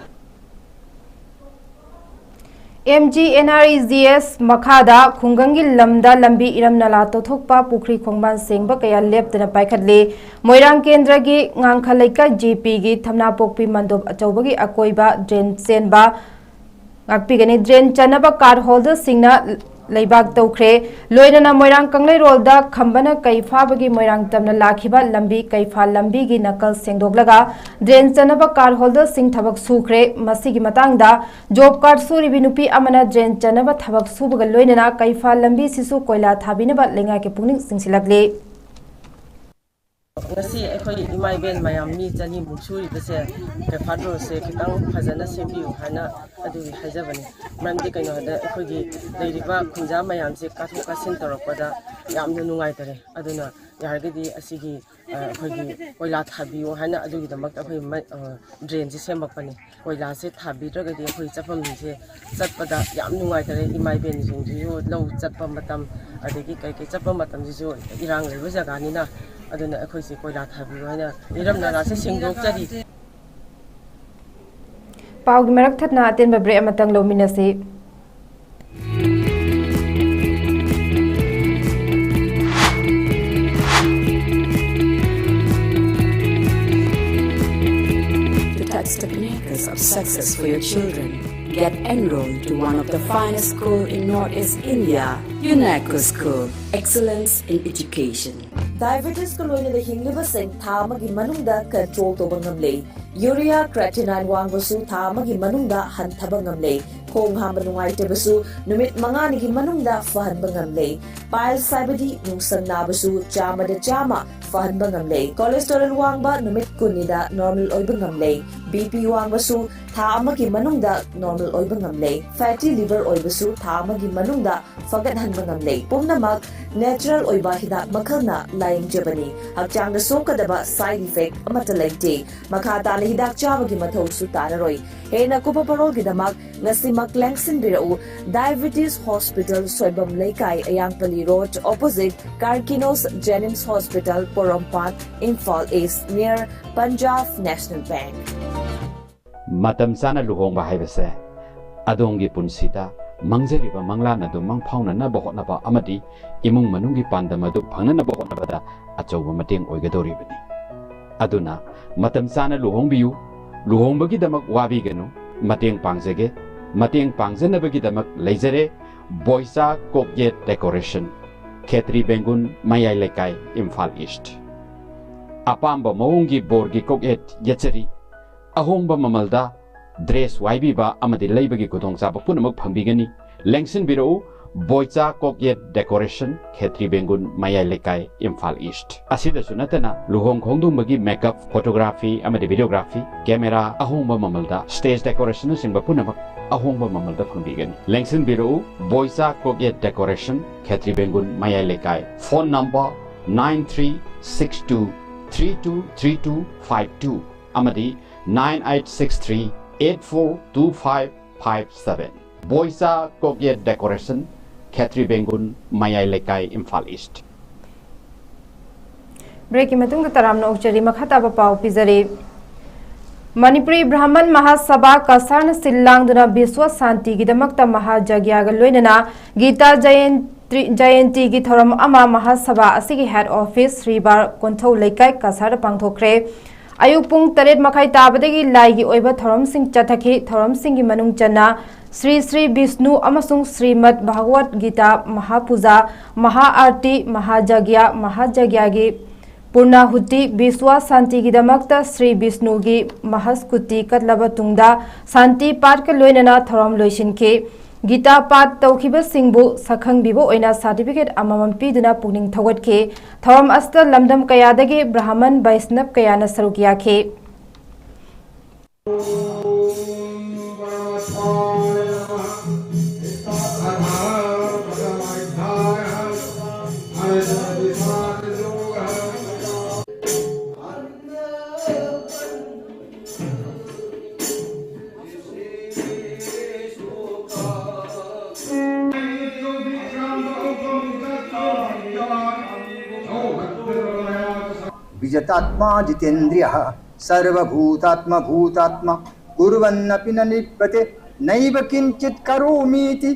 M G N R E G S ꯃꯈꯥꯗ ꯈꯨꯡꯒꯪꯒꯤ ꯂꯝꯗ ꯂꯝꯕꯤ, ꯏꯔꯝ ꯅꯂꯥ ꯇꯧꯊꯣꯛꯄ, ꯄꯨꯈ꯭ꯔꯤ ꯈꯣꯡꯕꯥꯟ ꯁꯦꯡꯕ ꯀꯌꯥ ꯂꯦꯞꯇꯅ ꯄꯥꯏꯈꯠꯂꯤ꯫ ꯃꯣꯏꯔꯥꯡ ꯀꯦꯟꯗ꯭ꯔꯒꯤ ꯉꯥꯡꯈ ꯂꯩꯀꯥꯏ ꯖꯦ ꯄꯤꯒꯤ ꯊꯝꯅꯥꯄꯣꯛꯄꯤ ꯃꯟꯗꯣꯞ ꯑꯆꯧꯕꯒꯤ ꯑꯀꯣꯏꯕ ꯗ꯭ꯔꯦꯟ ꯆꯦꯟꯕ ꯉꯥꯛꯄꯤꯒꯅꯤ꯫ ꯗ꯭ꯔꯦꯟ ꯆꯟꯅꯕ ꯀꯥꯔꯗ ꯍꯣꯜꯗꯔꯁꯤꯡꯅ ꯂꯩꯕꯥꯛ ꯇꯧꯈ꯭ꯔꯦ꯫ ꯂꯣꯏꯅꯅ ꯃꯣꯏꯔꯥꯡ ꯀꯪꯂꯩꯔꯣꯜꯗ ꯈꯝꯕꯅ ꯀꯩ ꯐꯥꯕꯒꯤ ꯃꯣꯏꯔꯥꯡ ꯇꯝꯅ ꯂꯥꯛꯈꯤꯕ ꯂꯝꯕꯤ, ꯀꯩꯐꯥ ꯂꯝꯕꯤꯒꯤ ꯅꯀꯜ ꯁꯦꯡꯗꯣꯛꯂꯒ ꯗ꯭ꯔꯦꯟ ꯆꯟꯅꯕ ꯀꯥꯔꯗ ꯍꯣꯜꯗꯔꯁꯤꯡ ꯊꯕꯛ ꯁꯨꯈ꯭ꯔꯦ꯫ ꯃꯁꯤꯒꯤ ꯃꯇꯥꯡꯗ ꯖꯣꯕ ꯀꯥꯔꯗ ꯁꯨꯔꯤꯕꯤ ꯅꯨꯄꯤ ꯑꯃꯅ ꯗ꯭ꯔꯦꯟ ꯆꯟꯅꯕ ꯊꯕꯛ ꯁꯨꯕꯒ ꯂꯣꯏꯅꯅ ꯀꯩꯐꯥ ꯂꯝꯕꯤꯁꯤꯁꯨ ꯀꯣꯏꯂꯥ ꯊꯥꯕꯤꯅꯕ ꯂꯩꯉꯥꯛꯀꯤ ꯄꯨꯛꯅꯤꯡ ꯆꯤꯡꯁꯤꯜꯂꯛꯂꯤ꯫ ꯉꯁꯤ ꯑꯩꯈꯣꯏ ꯏꯃꯥ ꯏꯕꯦꯟ ꯃꯌꯥꯝ ꯃꯤ ꯆꯅꯤꯃꯨꯛ ꯁꯨꯔꯤꯕꯁꯦ ꯀꯩꯐꯥ ꯔꯣꯗꯁꯦ ꯈꯤꯇꯪ ꯐꯖꯅ ꯁꯦꯝꯕꯤꯌꯨ ꯍꯥꯏꯅ ꯑꯗꯨꯒꯤ ꯍꯥꯏꯖꯕꯅꯤ꯫ ꯃꯔꯝꯗꯤ ꯀꯩꯅꯣ ꯍꯥꯏꯗ ꯑꯩꯈꯣꯏꯒꯤ ꯂꯩꯔꯤꯕ ꯈꯨꯟꯖꯥ ꯃꯌꯥꯝꯁꯦ ꯀꯥꯊꯣꯛ ꯀꯥꯁꯤꯟ ꯇꯧꯔꯛꯄꯗ ꯌꯥꯝꯅ ꯅꯨꯡꯉꯥꯏꯇꯔꯦ꯫ ꯑꯗꯨꯅ ꯌꯥꯔꯒꯗꯤ ꯑꯁꯤꯒꯤ ꯑ, ꯑꯩꯈꯣꯏꯒꯤ ꯀꯣꯏꯂꯥ ꯊꯥꯕꯤꯌꯣ ꯍꯥꯏꯅ ꯑꯗꯨꯒꯤꯗꯃꯛꯇ ꯑꯩꯈꯣꯏ ꯃ-, ꯑ, ꯗ꯭ꯔꯦꯟꯁꯦ ꯁꯦꯝꯃꯛꯄꯅꯤ꯫ ꯀꯣꯏꯂꯥꯁꯦ ꯊꯥꯕꯤꯗ꯭ꯔꯒꯗꯤ ꯑꯩꯈꯣꯏ ꯆꯠꯐꯝꯁꯦ ꯆꯠꯄꯗ ꯌꯥꯝ ꯅꯨꯡꯉꯥꯏꯇꯔꯦ꯫ ꯏꯃꯥ ꯏꯕꯦꯟꯁꯤꯡꯁꯤꯁꯨ ꯂꯧ ꯆꯠꯄ ꯃꯇꯝ, ꯑꯗꯒꯤ ꯀꯩꯀꯩ ꯆꯠꯄ ꯃꯇꯝꯁꯤꯁꯨ ꯏꯔꯥꯡ ꯂꯩꯕ ꯖꯒꯥꯅꯤꯅ, ꯑꯗꯨꯅ ꯑꯩꯈꯣꯏꯁꯦ ꯀꯣꯏꯂꯥ ꯊꯥꯕꯤꯌꯣ ꯍꯥꯏꯅ ꯏꯔꯝ ꯅꯂꯥꯁꯦ ꯁꯦꯡꯗꯣꯛꯆꯔꯤ꯫ ꯄꯥꯎꯒꯤ ꯃꯔꯛ ꯊꯠꯅ ꯑꯇꯦꯟꯕ ꯕ꯭ꯔꯦꯛ ꯑꯃꯇꯪ ꯂꯧꯃꯤꯟꯅꯁꯤ꯫ To touch the pinnacles of success for your children, get enrolled to one of the finest school in Northeast India, UNESCO School, Excellence in Education. Diabetes ꯀ ꯂꯣꯏꯅꯅ ꯍꯤꯡꯂꯤꯕꯁꯤꯡ ꯊꯥ ꯑꯃꯒꯤ ꯃꯅꯨꯡꯗ control ꯇꯧꯕ ꯉꯝꯂꯦ꯫ Urea creatinine ꯋꯥꯡꯕꯁꯨ ꯊꯥ ꯑꯃꯒꯤ ꯃꯅꯨꯡꯗ ꯍꯟꯊꯕ ꯉꯝꯂꯦ꯫ ꯈꯣꯡ ꯍꯥꯝꯕ ꯅꯨꯡꯉꯥꯏꯇꯕꯁꯨ ꯅꯨꯃꯤꯠ ꯃꯉꯥꯅꯤꯒꯤ ꯃꯅꯨꯡꯗ ꯐꯍꯟꯕ ꯉꯝꯂꯦ꯫ Piles ꯍꯥꯏꯕꯗꯤ ꯅꯨꯡꯁꯪ ꯅꯥꯕꯁꯨ ꯆꯥꯝꯃꯗ ꯆꯥꯝꯃ ꯐꯍꯟꯕ ꯉꯝꯂꯦ꯫ Cholesterol ꯋꯥꯡꯕ ꯅꯨꯃꯤꯠ ꯀꯨꯟꯅꯤꯗ normal ꯑꯣꯏꯕ ꯉꯝꯂꯦ꯫ B P ꯋꯥꯡꯕꯁꯨ ꯊꯥ ꯑꯃꯒꯤ ꯃꯅꯨꯡꯗ normal ꯑꯣꯏꯕ ꯉꯝꯂꯦ꯫ Fatty liver ꯑꯣꯏꯕꯁꯨ ꯊꯥ ꯑꯃꯒꯤ ꯃꯅꯨꯡꯗ ꯐꯒꯠꯍꯟꯕ ꯉꯝꯂꯦ꯫ ꯄꯨꯝꯅꯃꯛ natural ꯑꯣꯏꯕ ꯍꯤꯗꯥꯛ ꯃꯈꯜꯅ ꯂꯥꯌꯦꯡꯖꯕꯅꯤ꯫ ꯍꯛꯆꯥꯡꯗ ꯁꯣꯛꯀꯗꯕ side effect ꯑꯃꯠꯇ ꯂꯩꯇꯦ꯫ ꯃꯈꯥ ꯇꯥꯅ ꯍꯤꯗꯥꯛ ꯆꯥꯕꯒꯤ ꯃꯊꯧꯁꯨ ꯇꯥꯔꯔꯣꯏ꯫ ꯍꯦꯟꯅ ꯀꯨꯞꯄ ꯄꯔꯣꯜꯒꯤꯗꯃꯛ ꯉꯁꯤꯃꯛ ꯂꯦꯡꯁꯤꯟꯕꯤꯔꯛꯎ꯫ Diabetes Hospital, ꯁꯣꯏꯕꯝ ꯂꯩꯀꯥꯏ, ꯑꯌꯥꯡꯄꯜꯂꯤ Road, opposite Carkinos Jenims Hospital, ꯄꯣꯔꯣꯝꯄꯥꯠ, Imphal East, near Punjab National Bank꯫ ꯃꯇꯝ ꯆꯥꯅ ꯂꯨꯍꯣꯡꯕ ꯍꯥꯏꯕꯁꯦ ꯑꯗꯣꯝꯒꯤ ꯄꯨꯟꯁꯤꯗ ꯃꯪꯖꯔꯤꯕ ꯃꯪꯂꯥꯟ ꯑꯗꯨ ꯃꯪꯐꯥꯎꯅꯅꯕ ꯍꯣꯠꯅꯕ ꯑꯃꯗꯤ ꯏꯃꯨꯡ ꯃꯅꯨꯡꯒꯤ ꯄꯥꯟꯗꯝ ꯑꯗꯨ ꯐꯪꯅꯅꯕ ꯍꯣꯠꯅꯕꯗ ꯑꯆꯧꯕ ꯃꯇꯦꯡ ꯑꯣꯏꯒꯗꯧꯔꯤꯕꯅꯤ꯫ ꯑꯗꯨꯅ ꯃꯇꯝ ꯆꯥꯅ ꯂꯨꯍꯣꯡꯕꯤꯌꯨ꯫ ꯂꯨꯍꯣꯡꯕꯒꯤꯗꯃꯛ ꯋꯥꯕꯤꯒꯅꯨ꯫ ꯃꯇꯦꯡ ꯄꯥꯡꯖꯒꯦ꯫ ꯃꯇꯦꯡ ꯄꯥꯡꯖꯅꯕꯒꯤꯗꯃꯛ ꯂꯩꯖꯔꯦ꯫ ꯕꯣꯏꯆꯥ ꯀꯣꯛꯌꯦꯠ ꯗꯦꯀꯣꯔꯦꯁꯟ, ꯈꯦꯇ꯭ꯔꯤ ꯕꯦꯡꯒꯨꯟ, ꯃꯌꯥꯏ ꯂꯩꯀꯥꯏ, ꯏꯝꯐꯥꯜ ꯏꯁ꯭ꯠ꯫ ꯑꯄꯥꯝꯕ ꯃꯑꯣꯡꯒꯤ ꯕꯣꯔꯒꯤ ꯀꯣꯛꯌꯦꯠ ꯌꯦꯠꯆꯔꯤ꯫ ꯑꯍꯣꯡꯕ ꯃꯃꯜꯗ ꯗ꯭ꯔꯦꯁ ꯋꯥꯏꯕꯤꯕ ꯑꯃꯗꯤ ꯂꯩꯕꯒꯤ ꯈꯨꯗꯣꯡꯆꯥꯕ ꯄꯨꯝꯅꯃꯛ ꯐꯪꯕꯤꯒꯅꯤ꯫ ꯂꯦꯡꯁꯤꯟꯕꯤꯔꯛꯎ, ꯕꯣꯏꯆꯥ ꯀꯣꯛꯌꯦꯠ ꯗꯦꯀꯣꯔꯦꯁꯟ, ꯈꯦꯇ꯭ꯔꯤ ꯕꯦꯡꯒꯨꯟ, ꯃꯌꯥꯏ ꯂꯩꯀꯥꯏ, ꯏꯝꯐꯥꯜ ꯏꯁ꯭ꯠ꯫ ꯑꯁꯤꯗꯁꯨ ꯅꯠꯇꯅ ꯂꯨꯍꯣꯡ ꯈꯣꯡꯗꯣꯡꯕꯒꯤ ꯃꯦꯀꯞ, ꯐꯣꯇꯣꯒ꯭ꯔꯥꯐꯤ ꯑꯃꯗꯤ ꯚꯤꯗꯤꯑꯣꯒ꯭ꯔꯥꯐꯤ, ꯀꯦꯃꯦꯔꯥ ꯑꯍꯣꯡꯕ ꯃꯃꯜꯗ, ꯁ꯭ꯇꯦꯖ ꯗꯦꯀꯣꯔꯦꯁꯟꯅꯆꯤꯡꯕ ꯄꯨꯝꯅꯃꯛ ꯑꯍꯣꯡꯕ ꯃꯃꯜꯗ ꯐꯪꯕꯤꯒꯅꯤ꯫ ꯂꯦꯡꯁꯤꯟꯕꯤꯔꯛꯎ, ꯕꯣꯏꯆꯥ ꯀꯣꯛꯌꯦꯠ ꯗꯦꯀꯣꯔꯦꯁꯟ, ꯈꯦꯇ꯭ꯔꯤ ꯕꯦꯡꯒꯨꯟ, ꯃꯌꯥꯏ ꯂꯩꯀꯥꯏ꯫ Phone number nine three six two three two three two five two ꯑꯃꯗꯤ nine eight six three eight four two five five seven꯫ ꯕꯣꯏꯆꯥ ꯀꯣꯛꯌꯦꯠ ꯗꯦꯀꯣꯔꯦꯁꯟ, ꯈꯦꯇ꯭ꯔꯤ ꯕꯦꯡꯒꯨꯟ, ꯃꯌꯥꯏ ꯂꯩꯀꯥꯏ, ꯏꯝꯐꯥꯜ ꯏꯁ꯭ꯠ꯫ ꯕ꯭ꯔꯦꯛꯀꯤ ꯃꯇꯨꯡꯗ ꯇꯔꯥꯝꯅ ꯑꯣꯛꯆꯔꯤ꯫ ꯃꯈꯥ ꯇꯥꯕ ꯄꯥꯎ ꯄꯤꯖꯔꯤ꯫ ꯃꯅꯤꯄꯨꯔꯤ ꯕ꯭ꯔꯥꯍꯃꯟ ꯃꯍꯥꯁꯚꯥ ꯀꯁꯥꯔꯅ ꯁꯤꯜ ꯂꯥꯡꯗꯨꯅ ꯕꯤꯁ꯭ꯋ ꯁꯥꯟꯇꯤꯒꯤꯗꯃꯛꯇ ꯃꯍꯥꯖꯒ꯭ꯌꯥꯒ ꯂꯣꯏꯅꯅ ꯒꯤꯇꯥ ꯖꯌꯟꯇꯤ, ꯖꯌꯟꯇꯤꯒꯤ ꯊꯧꯔꯝ ꯑꯃ ꯃꯍꯥꯁꯚꯥ ꯑꯁꯤꯒꯤ ꯍꯦꯗ ꯑꯣꯐꯤꯁ ꯁ꯭ꯔꯤ ꯕꯥꯔ ꯀꯣꯟꯊꯧ ꯂꯩꯀꯥꯏ ꯀꯁꯥꯔꯗ ꯄꯥꯡꯊꯣꯛꯈ꯭ꯔꯦ꯫ ꯑꯌꯨꯛ ꯄꯨꯡ ꯇꯔꯦꯠ ꯃꯈꯥꯏ ꯇꯥꯕꯗꯒꯤ ꯂꯥꯏꯒꯤ ꯑꯣꯏꯕ ꯊꯧꯔꯝꯁꯤꯡ ꯆꯠꯊꯈꯤ꯫ ꯊꯧꯔꯝꯁꯤꯡꯒꯤ ꯃꯅꯨꯡ ꯆꯟꯅ ꯁ꯭ꯔꯤ ꯁ꯭ꯔꯤ ꯕꯤꯁꯅꯨ ꯑꯃꯁꯨꯡ ꯁ꯭ꯔꯤꯃꯗ ꯚꯒꯋꯠ ꯒꯤꯇꯥ ꯃꯍꯥꯄꯨꯖꯥ, ꯃꯍꯥ ꯑꯥꯔꯇꯤ, ꯃꯍꯥꯖꯒ꯭ꯌꯥ, ꯃꯍꯥꯖꯒ꯭ꯌꯥꯒꯤ ꯄꯨꯔꯅꯥꯍꯨꯇꯤ, ꯕꯤꯁ꯭ꯋ ꯁꯥꯟꯇꯤꯒꯤꯗꯃꯛꯇ ꯁ꯭ꯔꯤ ꯕꯤꯁꯅꯨꯒꯤ ꯃꯍꯁ꯭ꯀꯨꯇꯤ ꯀꯠꯂꯕ ꯇꯨꯡꯗ ꯁꯥꯟꯇꯤ ꯄꯥꯠꯀ ꯂꯣꯏꯅꯅ ꯊꯧꯔꯝ ꯂꯣꯏꯁꯤꯟꯈꯤ꯫ ꯒꯤꯇꯥ ꯄꯥꯠ ꯇꯧꯈꯤꯕꯁꯤꯡꯕꯨ ꯁꯛꯈꯪꯕꯤꯕ ꯑꯣꯏꯅ ꯁꯥꯔꯇꯤꯐꯤꯀꯦꯠ ꯑꯃꯃꯝ ꯄꯤꯗꯨꯅ ꯄꯨꯛꯅꯤꯡ ꯊꯧꯒꯠꯈꯤ꯫ ꯊꯧꯔꯝ ꯑꯁꯤꯗ ꯂꯝꯗꯝ ꯀꯌꯥꯗꯒꯤ ꯕ꯭ꯔꯥꯍꯃꯟ ꯕꯩꯁꯅꯕ ꯀꯌꯥꯅ ꯁꯔꯨꯛ ꯌꯥꯈꯤ꯫ विजितात्मा जितेन्द्रियः सर्वभूतात्मभूतात्मा कुर्वन्नपि न लिप्यते। नैव किञ्चित् करोमीति।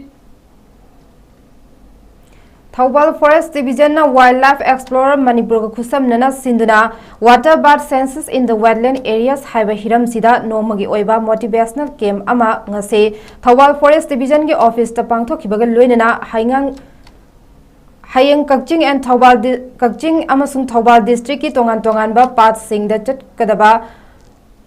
ꯊꯧꯕꯥꯜ ꯐꯣꯔꯦꯁ ꯗꯤꯕꯤꯖꯟꯅ ꯋꯥꯏꯜꯗ ꯂꯥꯏꯐ ꯑꯦꯛꯁꯄ꯭ꯂꯣꯔꯔ ꯃꯅꯤꯄꯨꯔꯒ ꯈꯨꯠꯁꯝꯅꯅ ꯁꯤꯟꯗꯨꯅ Water Bird Census in the Wetland Areas ꯍꯥꯏꯕ ꯍꯤꯔꯝꯁꯤꯗ ꯅꯣꯡꯃꯒꯤ ꯑꯣꯏꯕ ꯃꯣꯇꯤꯚꯦꯁꯅꯦꯜ ꯀꯦꯝꯞ ꯑꯃ ꯉꯁꯤ ꯊꯧꯕꯥꯜ ꯐꯣꯔꯦꯁ ꯗꯤꯕꯤꯖꯟꯒꯤ ꯑꯣꯐꯤꯁꯇ ꯄꯥꯡꯊꯣꯛꯈꯤꯕꯒ ꯂꯣꯏꯅꯅ ꯍꯩꯉꯥꯡ ꯍꯌꯦꯡ ꯀꯛꯆꯤꯡ ꯑꯦꯟ ꯊꯧꯕꯥꯜ ꯗꯤ- ꯀꯛꯆꯤꯡ ꯑꯃꯁꯨꯡ ꯊꯧꯕꯥꯜ ꯗꯤꯁꯇ꯭ꯔꯤꯛꯀꯤ ꯇꯣꯉꯥꯟ ꯇꯣꯉꯥꯟꯕ ꯄꯥꯠꯁꯤꯡꯗ ꯆꯠꯀꯗꯕ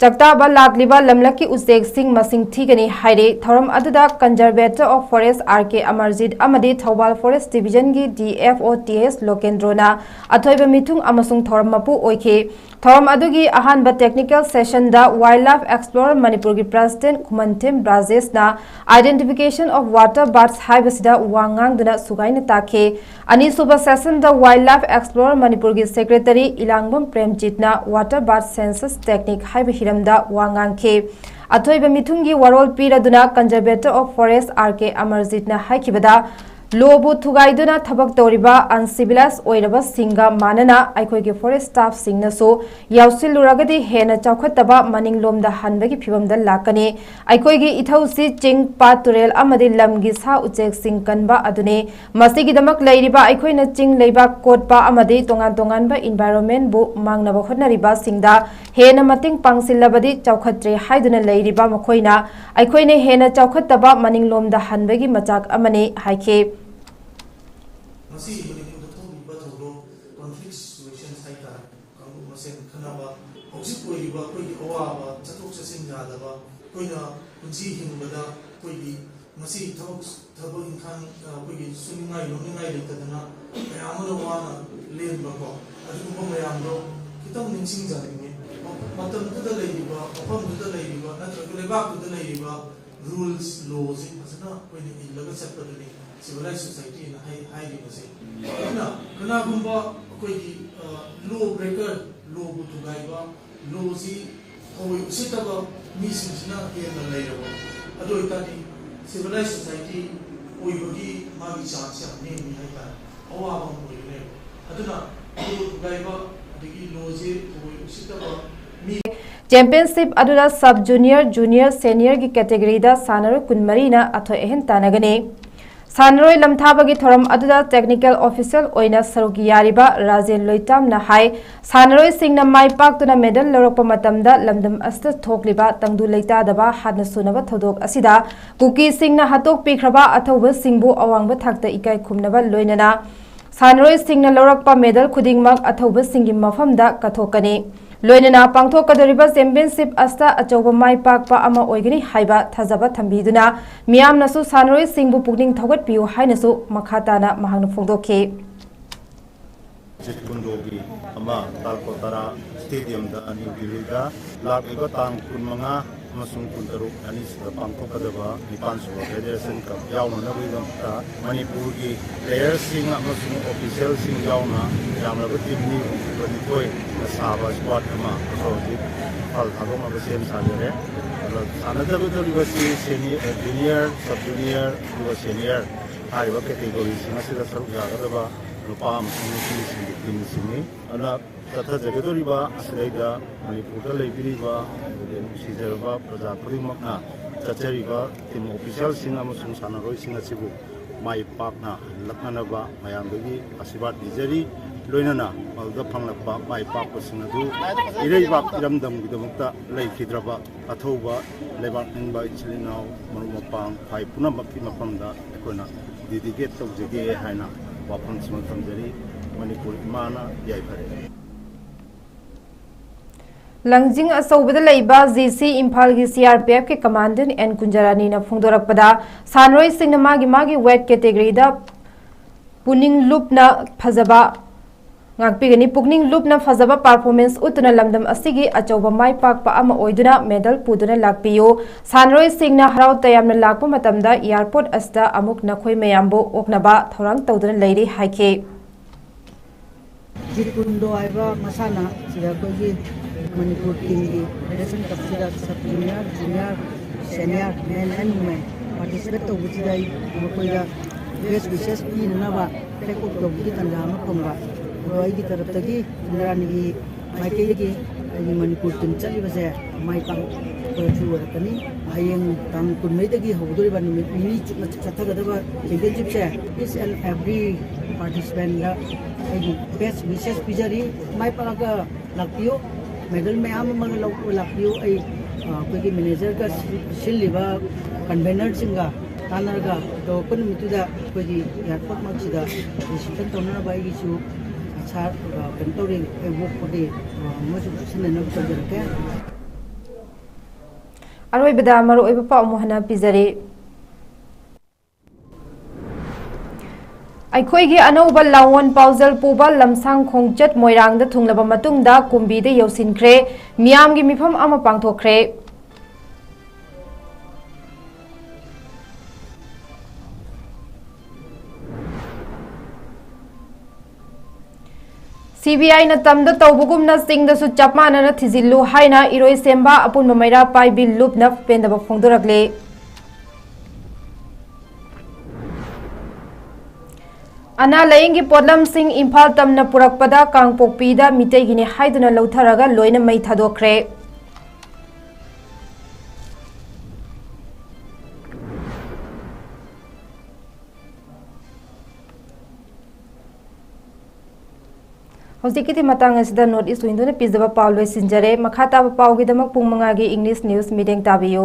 ꯆꯥꯛꯇꯥꯕ ꯂꯥꯛꯂꯤꯕ ꯂꯝꯂꯛꯀꯤ ꯎꯆꯦꯛꯁꯤꯡ ꯃꯁꯤꯡ ꯊꯤꯒꯅꯤ ꯍꯥꯏꯔꯤ꯫ ꯊꯧꯔꯝ ꯑꯗꯨꯗ Conservator of Forest R K Amarjit ꯑꯃꯗꯤ ꯊꯧꯕꯥꯜ ꯐꯣꯔꯦꯁ ꯗꯤꯕꯤꯖꯟꯒꯤ D F O T S ꯂꯣꯀꯦꯟꯗ꯭ꯔꯣꯅ ꯑꯊꯣꯏꯕ ꯃꯤꯊꯨꯡ ꯑꯃꯁꯨꯡ ꯊꯧꯔꯝ ꯃꯄꯨ ꯑꯣꯏꯈꯤ꯫ ꯊꯧꯔꯝ ꯑꯗꯨꯒꯤ ꯑꯍꯥꯟꯕ ꯇꯦꯛꯅꯤꯀꯦꯜ ꯁꯦꯁꯟꯗ ꯋꯥꯏꯜꯗ ꯂꯥꯏꯐ ꯑꯦꯛꯁꯄ꯭ꯂꯣꯔꯔ ꯃꯅꯤꯄꯨꯔꯒꯤ ꯄ꯭ꯔꯦꯁꯤꯗꯦꯟꯠ ꯈꯨꯃꯟꯊꯦꯝ ꯔꯥꯖꯦꯁꯅ Identification of Water Birds ꯍꯥꯏꯕꯁꯤꯗ ꯋꯥ ꯉꯥꯡꯗꯨꯅ ꯁꯨꯒꯥꯏꯅ ꯇꯥꯛꯈꯤ꯫ ꯑꯅꯤꯁꯨꯕ ꯁꯦꯁꯟꯗ ꯋꯥꯏꯜꯗ ꯂꯥꯏꯐ ꯑꯦꯛꯁꯄ꯭ꯂꯣꯔꯔ ꯃꯅꯤꯄꯨꯔꯒꯤ secretary ꯏꯂꯥꯡꯕꯝ ꯄ꯭ꯔꯦꯝꯖꯤꯠꯅ Water Bird Census Technique ꯍꯥꯏꯕ ꯍꯤꯔꯝꯗ ꯋꯥ ꯉꯥꯡꯈꯤ꯫ ꯑꯊꯣꯏꯕ ꯃꯤꯊꯨꯡꯒꯤ ꯋꯥꯔꯣꯜ ꯄꯤꯔꯗꯨꯅ Conservator of Forest R K Amarjitꯅ ꯍꯥꯏꯈꯤꯕꯗ, ꯂꯣꯕꯨ ꯊꯨꯒꯥꯏꯗꯨꯅ ꯊꯕꯛ ꯇꯧꯔꯤꯕ ꯑꯟꯁꯤꯚꯤꯂꯥꯏꯖ ꯑꯣꯏꯔꯕꯁꯤꯡꯒ ꯃꯥꯟꯅꯅ ꯑꯩꯈꯣꯏꯒꯤ ꯐꯣꯔꯦꯁ ꯁ꯭ꯇꯥꯐꯁꯤꯡꯅꯁꯨ ꯌꯥꯎꯁꯤꯜꯂꯨꯔꯒꯗꯤ ꯍꯦꯟꯅ ꯆꯥꯎꯈꯠꯇꯕ ꯃꯅꯤꯡꯂꯣꯝꯗ ꯍꯟꯕꯒꯤ ꯐꯤꯚꯝꯗ ꯂꯥꯛꯀꯅꯤ꯫ ꯑꯩꯈꯣꯏꯒꯤ ꯏꯊꯧꯁꯤ ꯆꯤꯡ, ꯄꯥꯠ, ꯇꯨꯔꯦꯜ ꯑꯃꯗꯤ ꯂꯝꯒꯤ ꯁꯥ ꯎꯆꯦꯛꯁꯤꯡ ꯀꯟꯕ ꯑꯗꯨꯅꯤ꯫ ꯃꯁꯤꯒꯤꯗꯃꯛ ꯂꯩꯔꯤꯕ ꯑꯩꯈꯣꯏꯅ ꯆꯤꯡ, ꯂꯩꯕꯥꯛ ꯀꯣꯠꯄ ꯑꯃꯗꯤ ꯇꯣꯉꯥꯟ ꯇꯣꯉꯥꯟꯕ environmentꯕꯨ ꯃꯥꯡꯅꯕ ꯍꯣꯠꯅꯔꯤꯕꯁꯤꯡꯗ ꯍꯦꯟꯅ ꯃꯇꯦꯡ ꯄꯥꯡꯁꯤꯜꯂꯕꯗꯤ ꯆꯥꯎꯈꯠꯇ꯭ꯔꯦ ꯍꯥꯏꯗꯨꯅ ꯂꯩꯔꯤꯕ ꯃꯈꯣꯏꯅ ꯑꯩꯈꯣꯏꯅ ꯍꯦꯟꯅ ꯆꯥꯎꯈꯠꯇꯕ ꯃꯅꯤꯡꯂꯣꯝꯗ ꯍꯟꯕꯒꯤ ꯃꯆꯥꯛ ꯑꯃꯅꯤ ꯍꯥꯏꯈꯤ꯫ ꯉꯁꯤ ꯃꯅꯤꯄꯨꯔꯗ ꯊꯣꯛꯂꯤꯕ ꯊꯧꯗꯣꯛ, conflict situations ꯍꯥꯏꯇꯥꯔꯦ, ꯀꯥꯡꯂꯨꯞ ꯃꯁꯦꯟ ꯈꯠꯅꯕ, ꯍꯧꯖꯤꯛ ꯑꯣꯏꯔꯤꯕ ꯑꯩꯈꯣꯏꯒꯤ ꯑꯋꯥꯕ, ꯆꯠꯊꯣꯛ ꯆꯠꯁꯤꯟ ꯌꯥꯗꯕ, ꯑꯩꯈꯣꯏꯅ ꯄꯨꯟꯁꯤ ꯍꯤꯡꯕꯗ ꯑꯩꯈꯣꯏꯒꯤ ꯉꯁꯤ ꯊꯕꯛ, ꯊꯕꯛ ꯏꯪꯈꯥꯡ, ꯑ, ꯑꯩꯈꯣꯏꯒꯤ ꯁꯨꯅꯤꯡꯉꯥꯏ ꯅꯣꯝꯅꯤꯡꯉꯥꯏ ꯂꯩꯇꯗꯅ ꯃꯌꯥꯝ ꯑꯃꯅ ꯋꯥꯅ ꯂꯦꯟꯕꯀꯣ, ꯑꯗꯨꯒꯨꯝꯕ ꯃꯌꯥꯝꯗꯣ ꯈꯤꯇꯪ ꯅꯤꯡꯁꯤꯡꯖꯅꯤꯡꯉꯤ꯫ ꯃ-, ꯃꯇꯝꯗꯨꯗ ꯂꯩꯔꯤꯕ, ꯃꯐꯝꯗꯨꯗ ꯂꯩꯔꯤꯕ ꯅꯠꯇ꯭ꯔꯒ ꯂꯩꯕꯥꯛꯇꯨꯗ ꯂꯩꯔꯤꯕ rules, lawꯁꯤ ꯐꯖꯅ ꯑꯩꯈꯣꯏꯅ ꯏꯜꯂꯒ ꯆꯠꯄꯗꯨꯅꯤ civilized societyꯅ ꯍꯥꯏ-, ꯍꯥꯏꯔꯤꯕꯁꯦ꯫ ꯑꯗꯨꯅ ꯀꯅꯥꯒꯨꯝꯕ ꯑꯩꯈꯣꯏꯒꯤ, ꯑ, law breaker, lawꯕꯨ ꯊꯨꯒꯥꯏꯕ, lawꯁꯤ ꯊꯑꯣꯏ ꯎꯁꯤꯠꯇꯕ ꯃꯤꯁꯤꯡꯁꯤꯅ ꯍꯦꯟꯅ ꯂꯩꯔꯕ, ꯑꯗꯨ ꯑꯣꯏꯇꯥꯔꯗꯤ civilized society ꯑꯣꯏꯕꯒꯤ ꯃꯥꯒꯤ chance ꯌꯥꯝ ꯅꯦꯝꯃꯤ ꯍꯥꯏꯇꯥꯔꯦ, ꯑꯋꯥꯕ ꯑꯃ ꯑꯣꯏꯒꯅꯦꯕ꯫ ꯑꯗꯨꯅ law ꯊꯨꯒꯥꯏꯕ ꯑꯗꯒꯤ lawꯁꯦ ꯊꯑꯣꯏ ꯎꯁꯤꯠꯇꯕ ꯃꯤ Championship ꯑꯗꯨꯗ Sub Junior, Junior, Seniorꯒꯤ categoryꯗ ꯁꯥꯟꯅꯔꯣꯏ ꯀꯨꯟꯃꯔꯤꯅ ꯑꯊꯣꯏ ꯑꯍꯦꯟ ꯇꯥꯟꯅꯒꯅꯤ꯫ ꯁꯥꯟꯅꯔꯣꯏ ꯂꯝꯊꯥꯕꯒꯤ ꯊꯧꯔꯝ ꯑꯗꯨꯗ technical official ꯑꯣꯏꯅ ꯁꯔꯨꯛ ꯌꯥꯔꯤꯕ ꯔꯥꯖꯦꯟ ꯂꯣꯏꯇꯥꯝꯅ ꯍꯥꯏ, ꯁꯥꯟꯅꯔꯣꯏꯁꯤꯡꯅ ꯃꯥꯏ ꯄꯥꯛꯇꯨꯅ medal ꯂꯧꯔꯛꯄ ꯃꯇꯝꯗ ꯂꯝꯗꯝ ꯑꯁꯤꯗ ꯊꯣꯛꯂꯤꯕ ꯇꯪꯗꯨ ꯂꯩꯇꯥꯗꯕ ꯍꯥꯠꯅ ꯁꯨꯅꯕ ꯊꯧꯗꯣꯛ ꯑꯁꯤꯗ ꯀꯨꯀꯤꯁꯤꯡꯅ ꯍꯥꯠꯇꯣꯛꯄꯤꯈ꯭ꯔꯕ ꯑꯊꯧꯕꯁꯤꯡꯕꯨ ꯑꯋꯥꯡꯕ ꯊꯥꯛꯇ ꯏꯀꯥꯏ ꯈꯨꯝꯅꯕ ꯂꯣꯏꯅꯅ ꯁꯥꯟꯅꯔꯣꯏꯁꯤꯡꯅ ꯂꯧꯔꯛꯄ medal ꯈꯨꯗꯤꯡꯃꯛ ꯑꯊꯧꯕꯁꯤꯡꯒꯤ ꯃꯐꯝꯗ ꯀꯠꯊꯣꯛꯀꯅꯤ꯫ ꯂꯣꯏꯅꯅ ꯄꯥꯡꯊꯣꯛꯀꯗꯧꯔꯤꯕ championship ꯑꯁꯤꯗ ꯑꯆꯧꯕ ꯃꯥꯏ ꯄꯥꯛꯄ ꯑꯃ ꯑꯣꯏꯒꯅꯤ ꯍꯥꯏꯕ ꯊꯥꯖꯕ ꯊꯝꯕꯤꯗꯨꯅ ꯃꯤꯌꯥꯝꯅꯁꯨ ꯁꯥꯟꯅꯔꯣꯏꯁꯤꯡꯕꯨ ꯄꯨꯛꯅꯤꯡ ꯊꯧꯒꯠꯄꯤꯌꯨ ꯍꯥꯏꯅꯁꯨ ꯃꯈꯥ ꯇꯥꯅ ꯃꯍꯥꯛꯅ ꯐꯣꯡꯗꯣꯛꯈꯤ꯫ ꯖꯤꯠ ꯀꯨꯟꯗꯣꯒꯤ ꯑꯃ ꯇꯥꯜꯀꯣꯇꯥꯔꯥ stadiumꯗ, ꯅ꯭ꯌꯨ ꯗꯤꯜꯂꯤꯗ ꯂꯥꯛꯂꯤꯕ ꯇꯥꯡ ꯀꯨꯟꯃꯉꯥ ꯑꯃꯁꯨꯡ ꯀꯨꯟꯇꯔꯨꯛ ꯑꯅꯤꯁꯤꯗ ꯄꯥꯡꯊꯣꯛꯀꯗꯕ ꯅꯤꯄꯥꯟꯁꯨꯕ Federation Cup ꯌꯥꯎꯅꯅꯕꯒꯤꯗꯃꯛꯇ ꯃꯅꯤꯄꯨꯔꯒꯤ playerꯁꯤꯡ ꯑꯃꯁꯨꯡ officialꯁꯤꯡ ꯌꯥꯎꯅ ꯌꯥꯝꯂꯕ team ꯅꯤꯐꯨ ꯅꯤꯊꯣꯏꯅ ꯁꯥꯕ squad ꯑꯃ ꯍꯧꯖꯤꯛ ꯏꯝꯐꯥꯜ ꯊꯥꯗꯣꯛꯅꯕ ꯁꯦꯝ ꯁꯥꯖꯔꯦ꯫ ꯑꯗꯨꯒ ꯁꯥꯟꯅꯒꯗꯧꯔꯤꯕꯁꯤ senior, junior, sub junior ꯑꯗꯨꯒ senior ꯍꯥꯏꯔꯤꯕ categoryꯁꯤꯡ ꯑꯁꯤꯗ ꯁꯔꯨꯛ ꯌꯥꯒꯗꯕ ꯅꯨꯄꯥ ꯑꯃꯁꯨꯡ ꯅꯨꯄꯤꯁꯤꯡꯒꯤ teamꯁꯤꯡꯅꯤ꯫ ꯑꯗꯨꯅ ꯆꯠꯊꯖꯒꯗꯧꯔꯤꯕ ꯑꯁꯤꯗꯩꯗ ꯃꯅꯤꯄꯨꯔꯗ ꯂꯩꯕꯤꯔꯤꯕ ꯑꯗꯨꯒ ꯅꯨꯡꯁꯤꯖꯔꯕ ꯄ꯭ꯔꯖꯥ ꯈꯨꯗꯤꯡꯃꯛꯅ ꯆꯠꯆꯔꯤꯕ team officialꯁꯤꯡ ꯑꯃꯁꯨꯡ ꯁꯥꯟꯅꯔꯣꯏꯁꯤꯡ ꯑꯁꯤꯕꯨ ꯃꯥꯏ ꯄꯥꯛꯅ ꯍꯜꯂꯛꯅꯅꯕ ꯃꯌꯥꯝꯗꯒꯤ ꯑꯁꯤꯔꯕꯥꯗ ꯅꯤꯖꯔꯤ꯫ ꯂꯣꯏꯅꯅ ꯃꯗꯨꯗ ꯐꯪꯂꯛꯄ ꯃꯥꯏ ꯄꯥꯛꯄꯁꯤꯡ ꯑꯗꯨ ꯏꯔꯩꯕꯥꯛ ꯏꯔꯝꯗꯝꯒꯤꯗꯃꯛꯇ ꯂꯩꯈꯤꯗ꯭ꯔꯕ ꯑꯊꯧꯕ ꯂꯩꯕꯥꯛ ꯅꯤꯡꯕ ꯏꯆꯤꯜ ꯏꯅꯥꯎ ꯃꯔꯨꯞ ꯃꯄꯥꯡ ꯐꯥꯏ ꯄꯨꯝꯅꯃꯛꯀꯤ ꯃꯐꯝꯗ ꯑꯩꯈꯣꯏꯅ dedicate ꯇꯧꯖꯒꯦ ꯍꯥꯏꯅ ꯋꯥꯐꯝꯁꯤꯃ ꯊꯝꯖꯔꯤ꯫ ꯃꯅꯤꯄꯨꯔ ꯏꯃꯥꯅ ꯌꯥꯏꯐꯔꯦ꯫ ꯂꯪꯖꯤꯡ ꯑꯆꯧꯕꯗ ꯂꯩꯕ ꯖꯤ ꯁꯤ ꯏꯝꯐꯥꯜꯒꯤ ꯁꯤ ꯑꯥꯔ ꯄꯤ ꯑꯦꯐꯀꯤ Commandant ꯑꯦꯟ ꯀꯨꯟꯖꯔꯥꯅꯤꯅ ꯐꯣꯡꯗꯣꯔꯛꯄꯗ, ꯁꯥꯟꯅꯔꯣꯏꯁꯤꯡꯅ ꯃꯥꯒꯤ ꯃꯥꯒꯤ weight categoryꯗ ꯄꯨꯛꯅꯤꯡ ꯂꯨꯞꯅ ꯐꯖꯕ ꯉꯥꯛꯄꯤꯒꯅꯤ꯫ ꯄꯨꯛꯅꯤꯡ ꯂꯨꯞꯅ ꯐꯖꯕ performance ꯎꯠꯇꯨꯅ ꯂꯝꯗꯝ ꯑꯁꯤꯒꯤ ꯑꯆꯧꯕ ꯃꯥꯏ ꯄꯥꯛꯄ ꯑꯃ ꯑꯣꯏꯗꯨꯅ medal ꯄꯨꯗꯨꯅ ꯂꯥꯛꯄꯤꯌꯨ꯫ ꯁꯥꯟꯅꯔꯣꯏꯁꯤꯡꯅ ꯍꯔꯥꯎ ꯇꯌꯥꯝꯅ ꯂꯥꯛꯄ ꯃꯇꯝꯗ airport ꯑꯁꯤꯗ ꯑꯃꯨꯛ ꯅꯈꯣꯏ ꯃꯌꯥꯝꯕꯨ ꯑꯣꯛꯅꯕ ꯊꯧꯔꯥꯡ ꯇꯧꯗꯨꯅ ꯂꯩꯔꯤ ꯍꯥꯏꯈꯤ꯫ ꯖꯤꯠ ꯀꯨꯟꯗꯣ ꯍꯥꯏꯕ ꯃꯁꯥꯟꯅ ꯁꯤꯗ ꯑꯩꯈꯣꯏꯒꯤ Manipur teamꯒꯤ Federation Cupꯁꯤꯗ sub junior, junior, senior, men and women participate ꯇꯧꯕꯁꯤꯗ ꯑꯩ ꯃꯈꯣꯏꯗ best wishes ꯄꯤꯅꯅꯕ flag off ꯇꯧꯕꯒꯤ ꯇꯥꯟꯖꯥ ꯑꯃ ꯐꯪꯕ꯫ ꯑꯗꯣ ꯑꯩꯒꯤ ꯇꯔꯞꯇꯒꯤ ꯏꯟꯗ꯭ꯔꯥꯅꯤꯒꯤ ꯃꯥꯏꯀꯩꯗꯒꯤ ꯑꯩꯒꯤ ꯃꯅꯤꯄꯨꯔ ꯇꯤꯝ ꯆꯠꯂꯤꯕꯁꯦ ꯃꯥꯏ ꯄꯥꯛꯄꯁꯨ ꯑꯣꯏꯔꯛꯀꯅꯤ꯫ ꯍꯌꯦꯡ ꯇꯥꯡ ꯀꯨꯟꯃꯔꯤꯗꯒꯤ ꯍꯧꯒꯗꯧꯔꯤꯕ ꯅꯨꯃꯤꯠ ꯅꯤꯅꯤ ꯆꯨꯞꯅ ꯆꯠꯊꯒꯗꯕ ꯆꯦꯝꯄꯤꯌꯟꯁꯤꯞꯁꯦ, each and every participantꯗ ꯑꯩꯒꯤ best wishes ꯄꯤꯖꯔꯤ꯫ ꯃꯥꯏ ꯄꯥꯛꯂꯒ ꯂꯥꯛꯄꯤꯌꯨ, ꯃꯦꯗꯜ ꯃꯌꯥꯝ ꯑꯃꯒ ꯂꯧꯕ ꯂꯥꯛꯄꯤꯌꯨ꯫ ꯑꯩ, ꯑ, ꯑꯩꯈꯣꯏꯒꯤ ꯃꯦꯅꯦꯖꯔꯒ ꯁꯤ-, ꯁꯤꯜꯂꯤꯕ ꯀꯟꯚꯦꯅꯔꯁꯤꯡꯒ ꯇꯥꯟꯅꯔꯒ ꯇꯧꯔꯛꯄ ꯅꯨꯃꯤꯠꯇꯨꯗ ꯑꯩꯈꯣꯏꯒꯤ ꯑꯦꯌꯥꯔꯄꯣꯔꯠꯃꯛꯁꯤꯗ ꯔꯤꯁꯤꯞꯁꯟ ꯇꯧꯅꯅꯕ ꯑꯩꯒꯤꯁꯨ ꯑꯁꯥ, ꯑ, ꯀꯩꯅꯣ ꯇꯧꯔꯤ, ꯑꯩ ꯑꯣꯛꯄꯒꯤ, ꯑ, ꯑꯃꯁꯨ ꯁꯤꯟꯅꯅꯕ ꯇꯧꯖꯔꯛꯀꯦ꯫ ꯑꯔꯣꯏꯕꯗ ꯃꯔꯨꯑꯣꯏꯕ ꯄꯥꯎ ꯑꯃꯨꯛ ꯍꯟꯅ ꯄꯤꯖꯔꯤ꯫ ꯑꯩꯈꯣꯏꯒꯤ ꯑꯅꯧꯕ ꯂꯥꯡꯑꯣꯟ ꯄꯥꯎꯖꯦꯜ ꯄꯨꯕ ꯂꯝꯁꯥꯡ ꯈꯣꯡꯆꯠ ꯃꯣꯏꯔꯥꯡꯗ ꯊꯨꯡꯂꯕ ꯃꯇꯨꯡꯗ ꯀꯨꯝꯕꯤꯗ ꯌꯧꯁꯤꯟꯈ꯭ꯔꯦ꯫ ꯃꯤꯌꯥꯝꯒꯤ ꯃꯤꯐꯝ ꯑꯃ ꯄꯥꯡꯊꯣꯛꯈ꯭ꯔꯦ꯫ ꯁꯤ ꯕꯤ ꯑꯥꯏꯅ ꯇꯝꯗ ꯇꯧꯕꯒꯨꯝꯅ ꯆꯤꯡꯗꯁꯨ ꯆꯞ ꯃꯥꯟꯅꯅ ꯊꯤꯖꯤꯜꯂꯨ ꯍꯥꯏꯅ ꯏꯔꯣꯏꯁꯦꯝꯕ ꯑꯄꯨꯟꯕ ꯃꯩꯔꯥ ꯄꯥꯏꯕꯤ ꯂꯨꯞꯅ ꯄꯦꯟꯗꯕ ꯐꯣꯡꯗꯣꯔꯛꯂꯤ꯫ ꯑꯅꯥ ꯂꯥꯏꯌꯦꯡꯒꯤ ꯄꯣꯠꯂꯝꯁꯤꯡ ꯏꯝꯐꯥꯜ ꯇꯝꯅ ꯄꯨꯔꯛꯄꯗ ꯀꯥꯡꯄꯣꯛꯄꯤꯗ ꯃꯤꯇꯩꯒꯤꯅꯤ ꯍꯥꯏꯗꯨꯅ ꯂꯧꯊꯔꯒ ꯂꯣꯏꯅ ꯃꯩ ꯊꯥꯗꯣꯛꯈ꯭ꯔꯦ꯫ ꯍꯧꯖꯤꯛꯀꯤꯗꯤ ꯃꯇꯥꯡ ꯑꯁꯤꯗ North East Window ꯅ ꯄꯤꯖꯕ ꯄꯥꯎ ꯂꯣꯏꯁꯤꯟꯖꯔꯦ꯫ ꯃꯈꯥ ꯇꯥꯕ ꯄꯥꯎꯒꯤꯗꯃꯛ ꯄꯨꯡ ꯃꯉꯥꯒꯤ English News ꯃꯤꯠꯌꯦꯡ ꯇꯥꯕꯤꯌꯨ꯫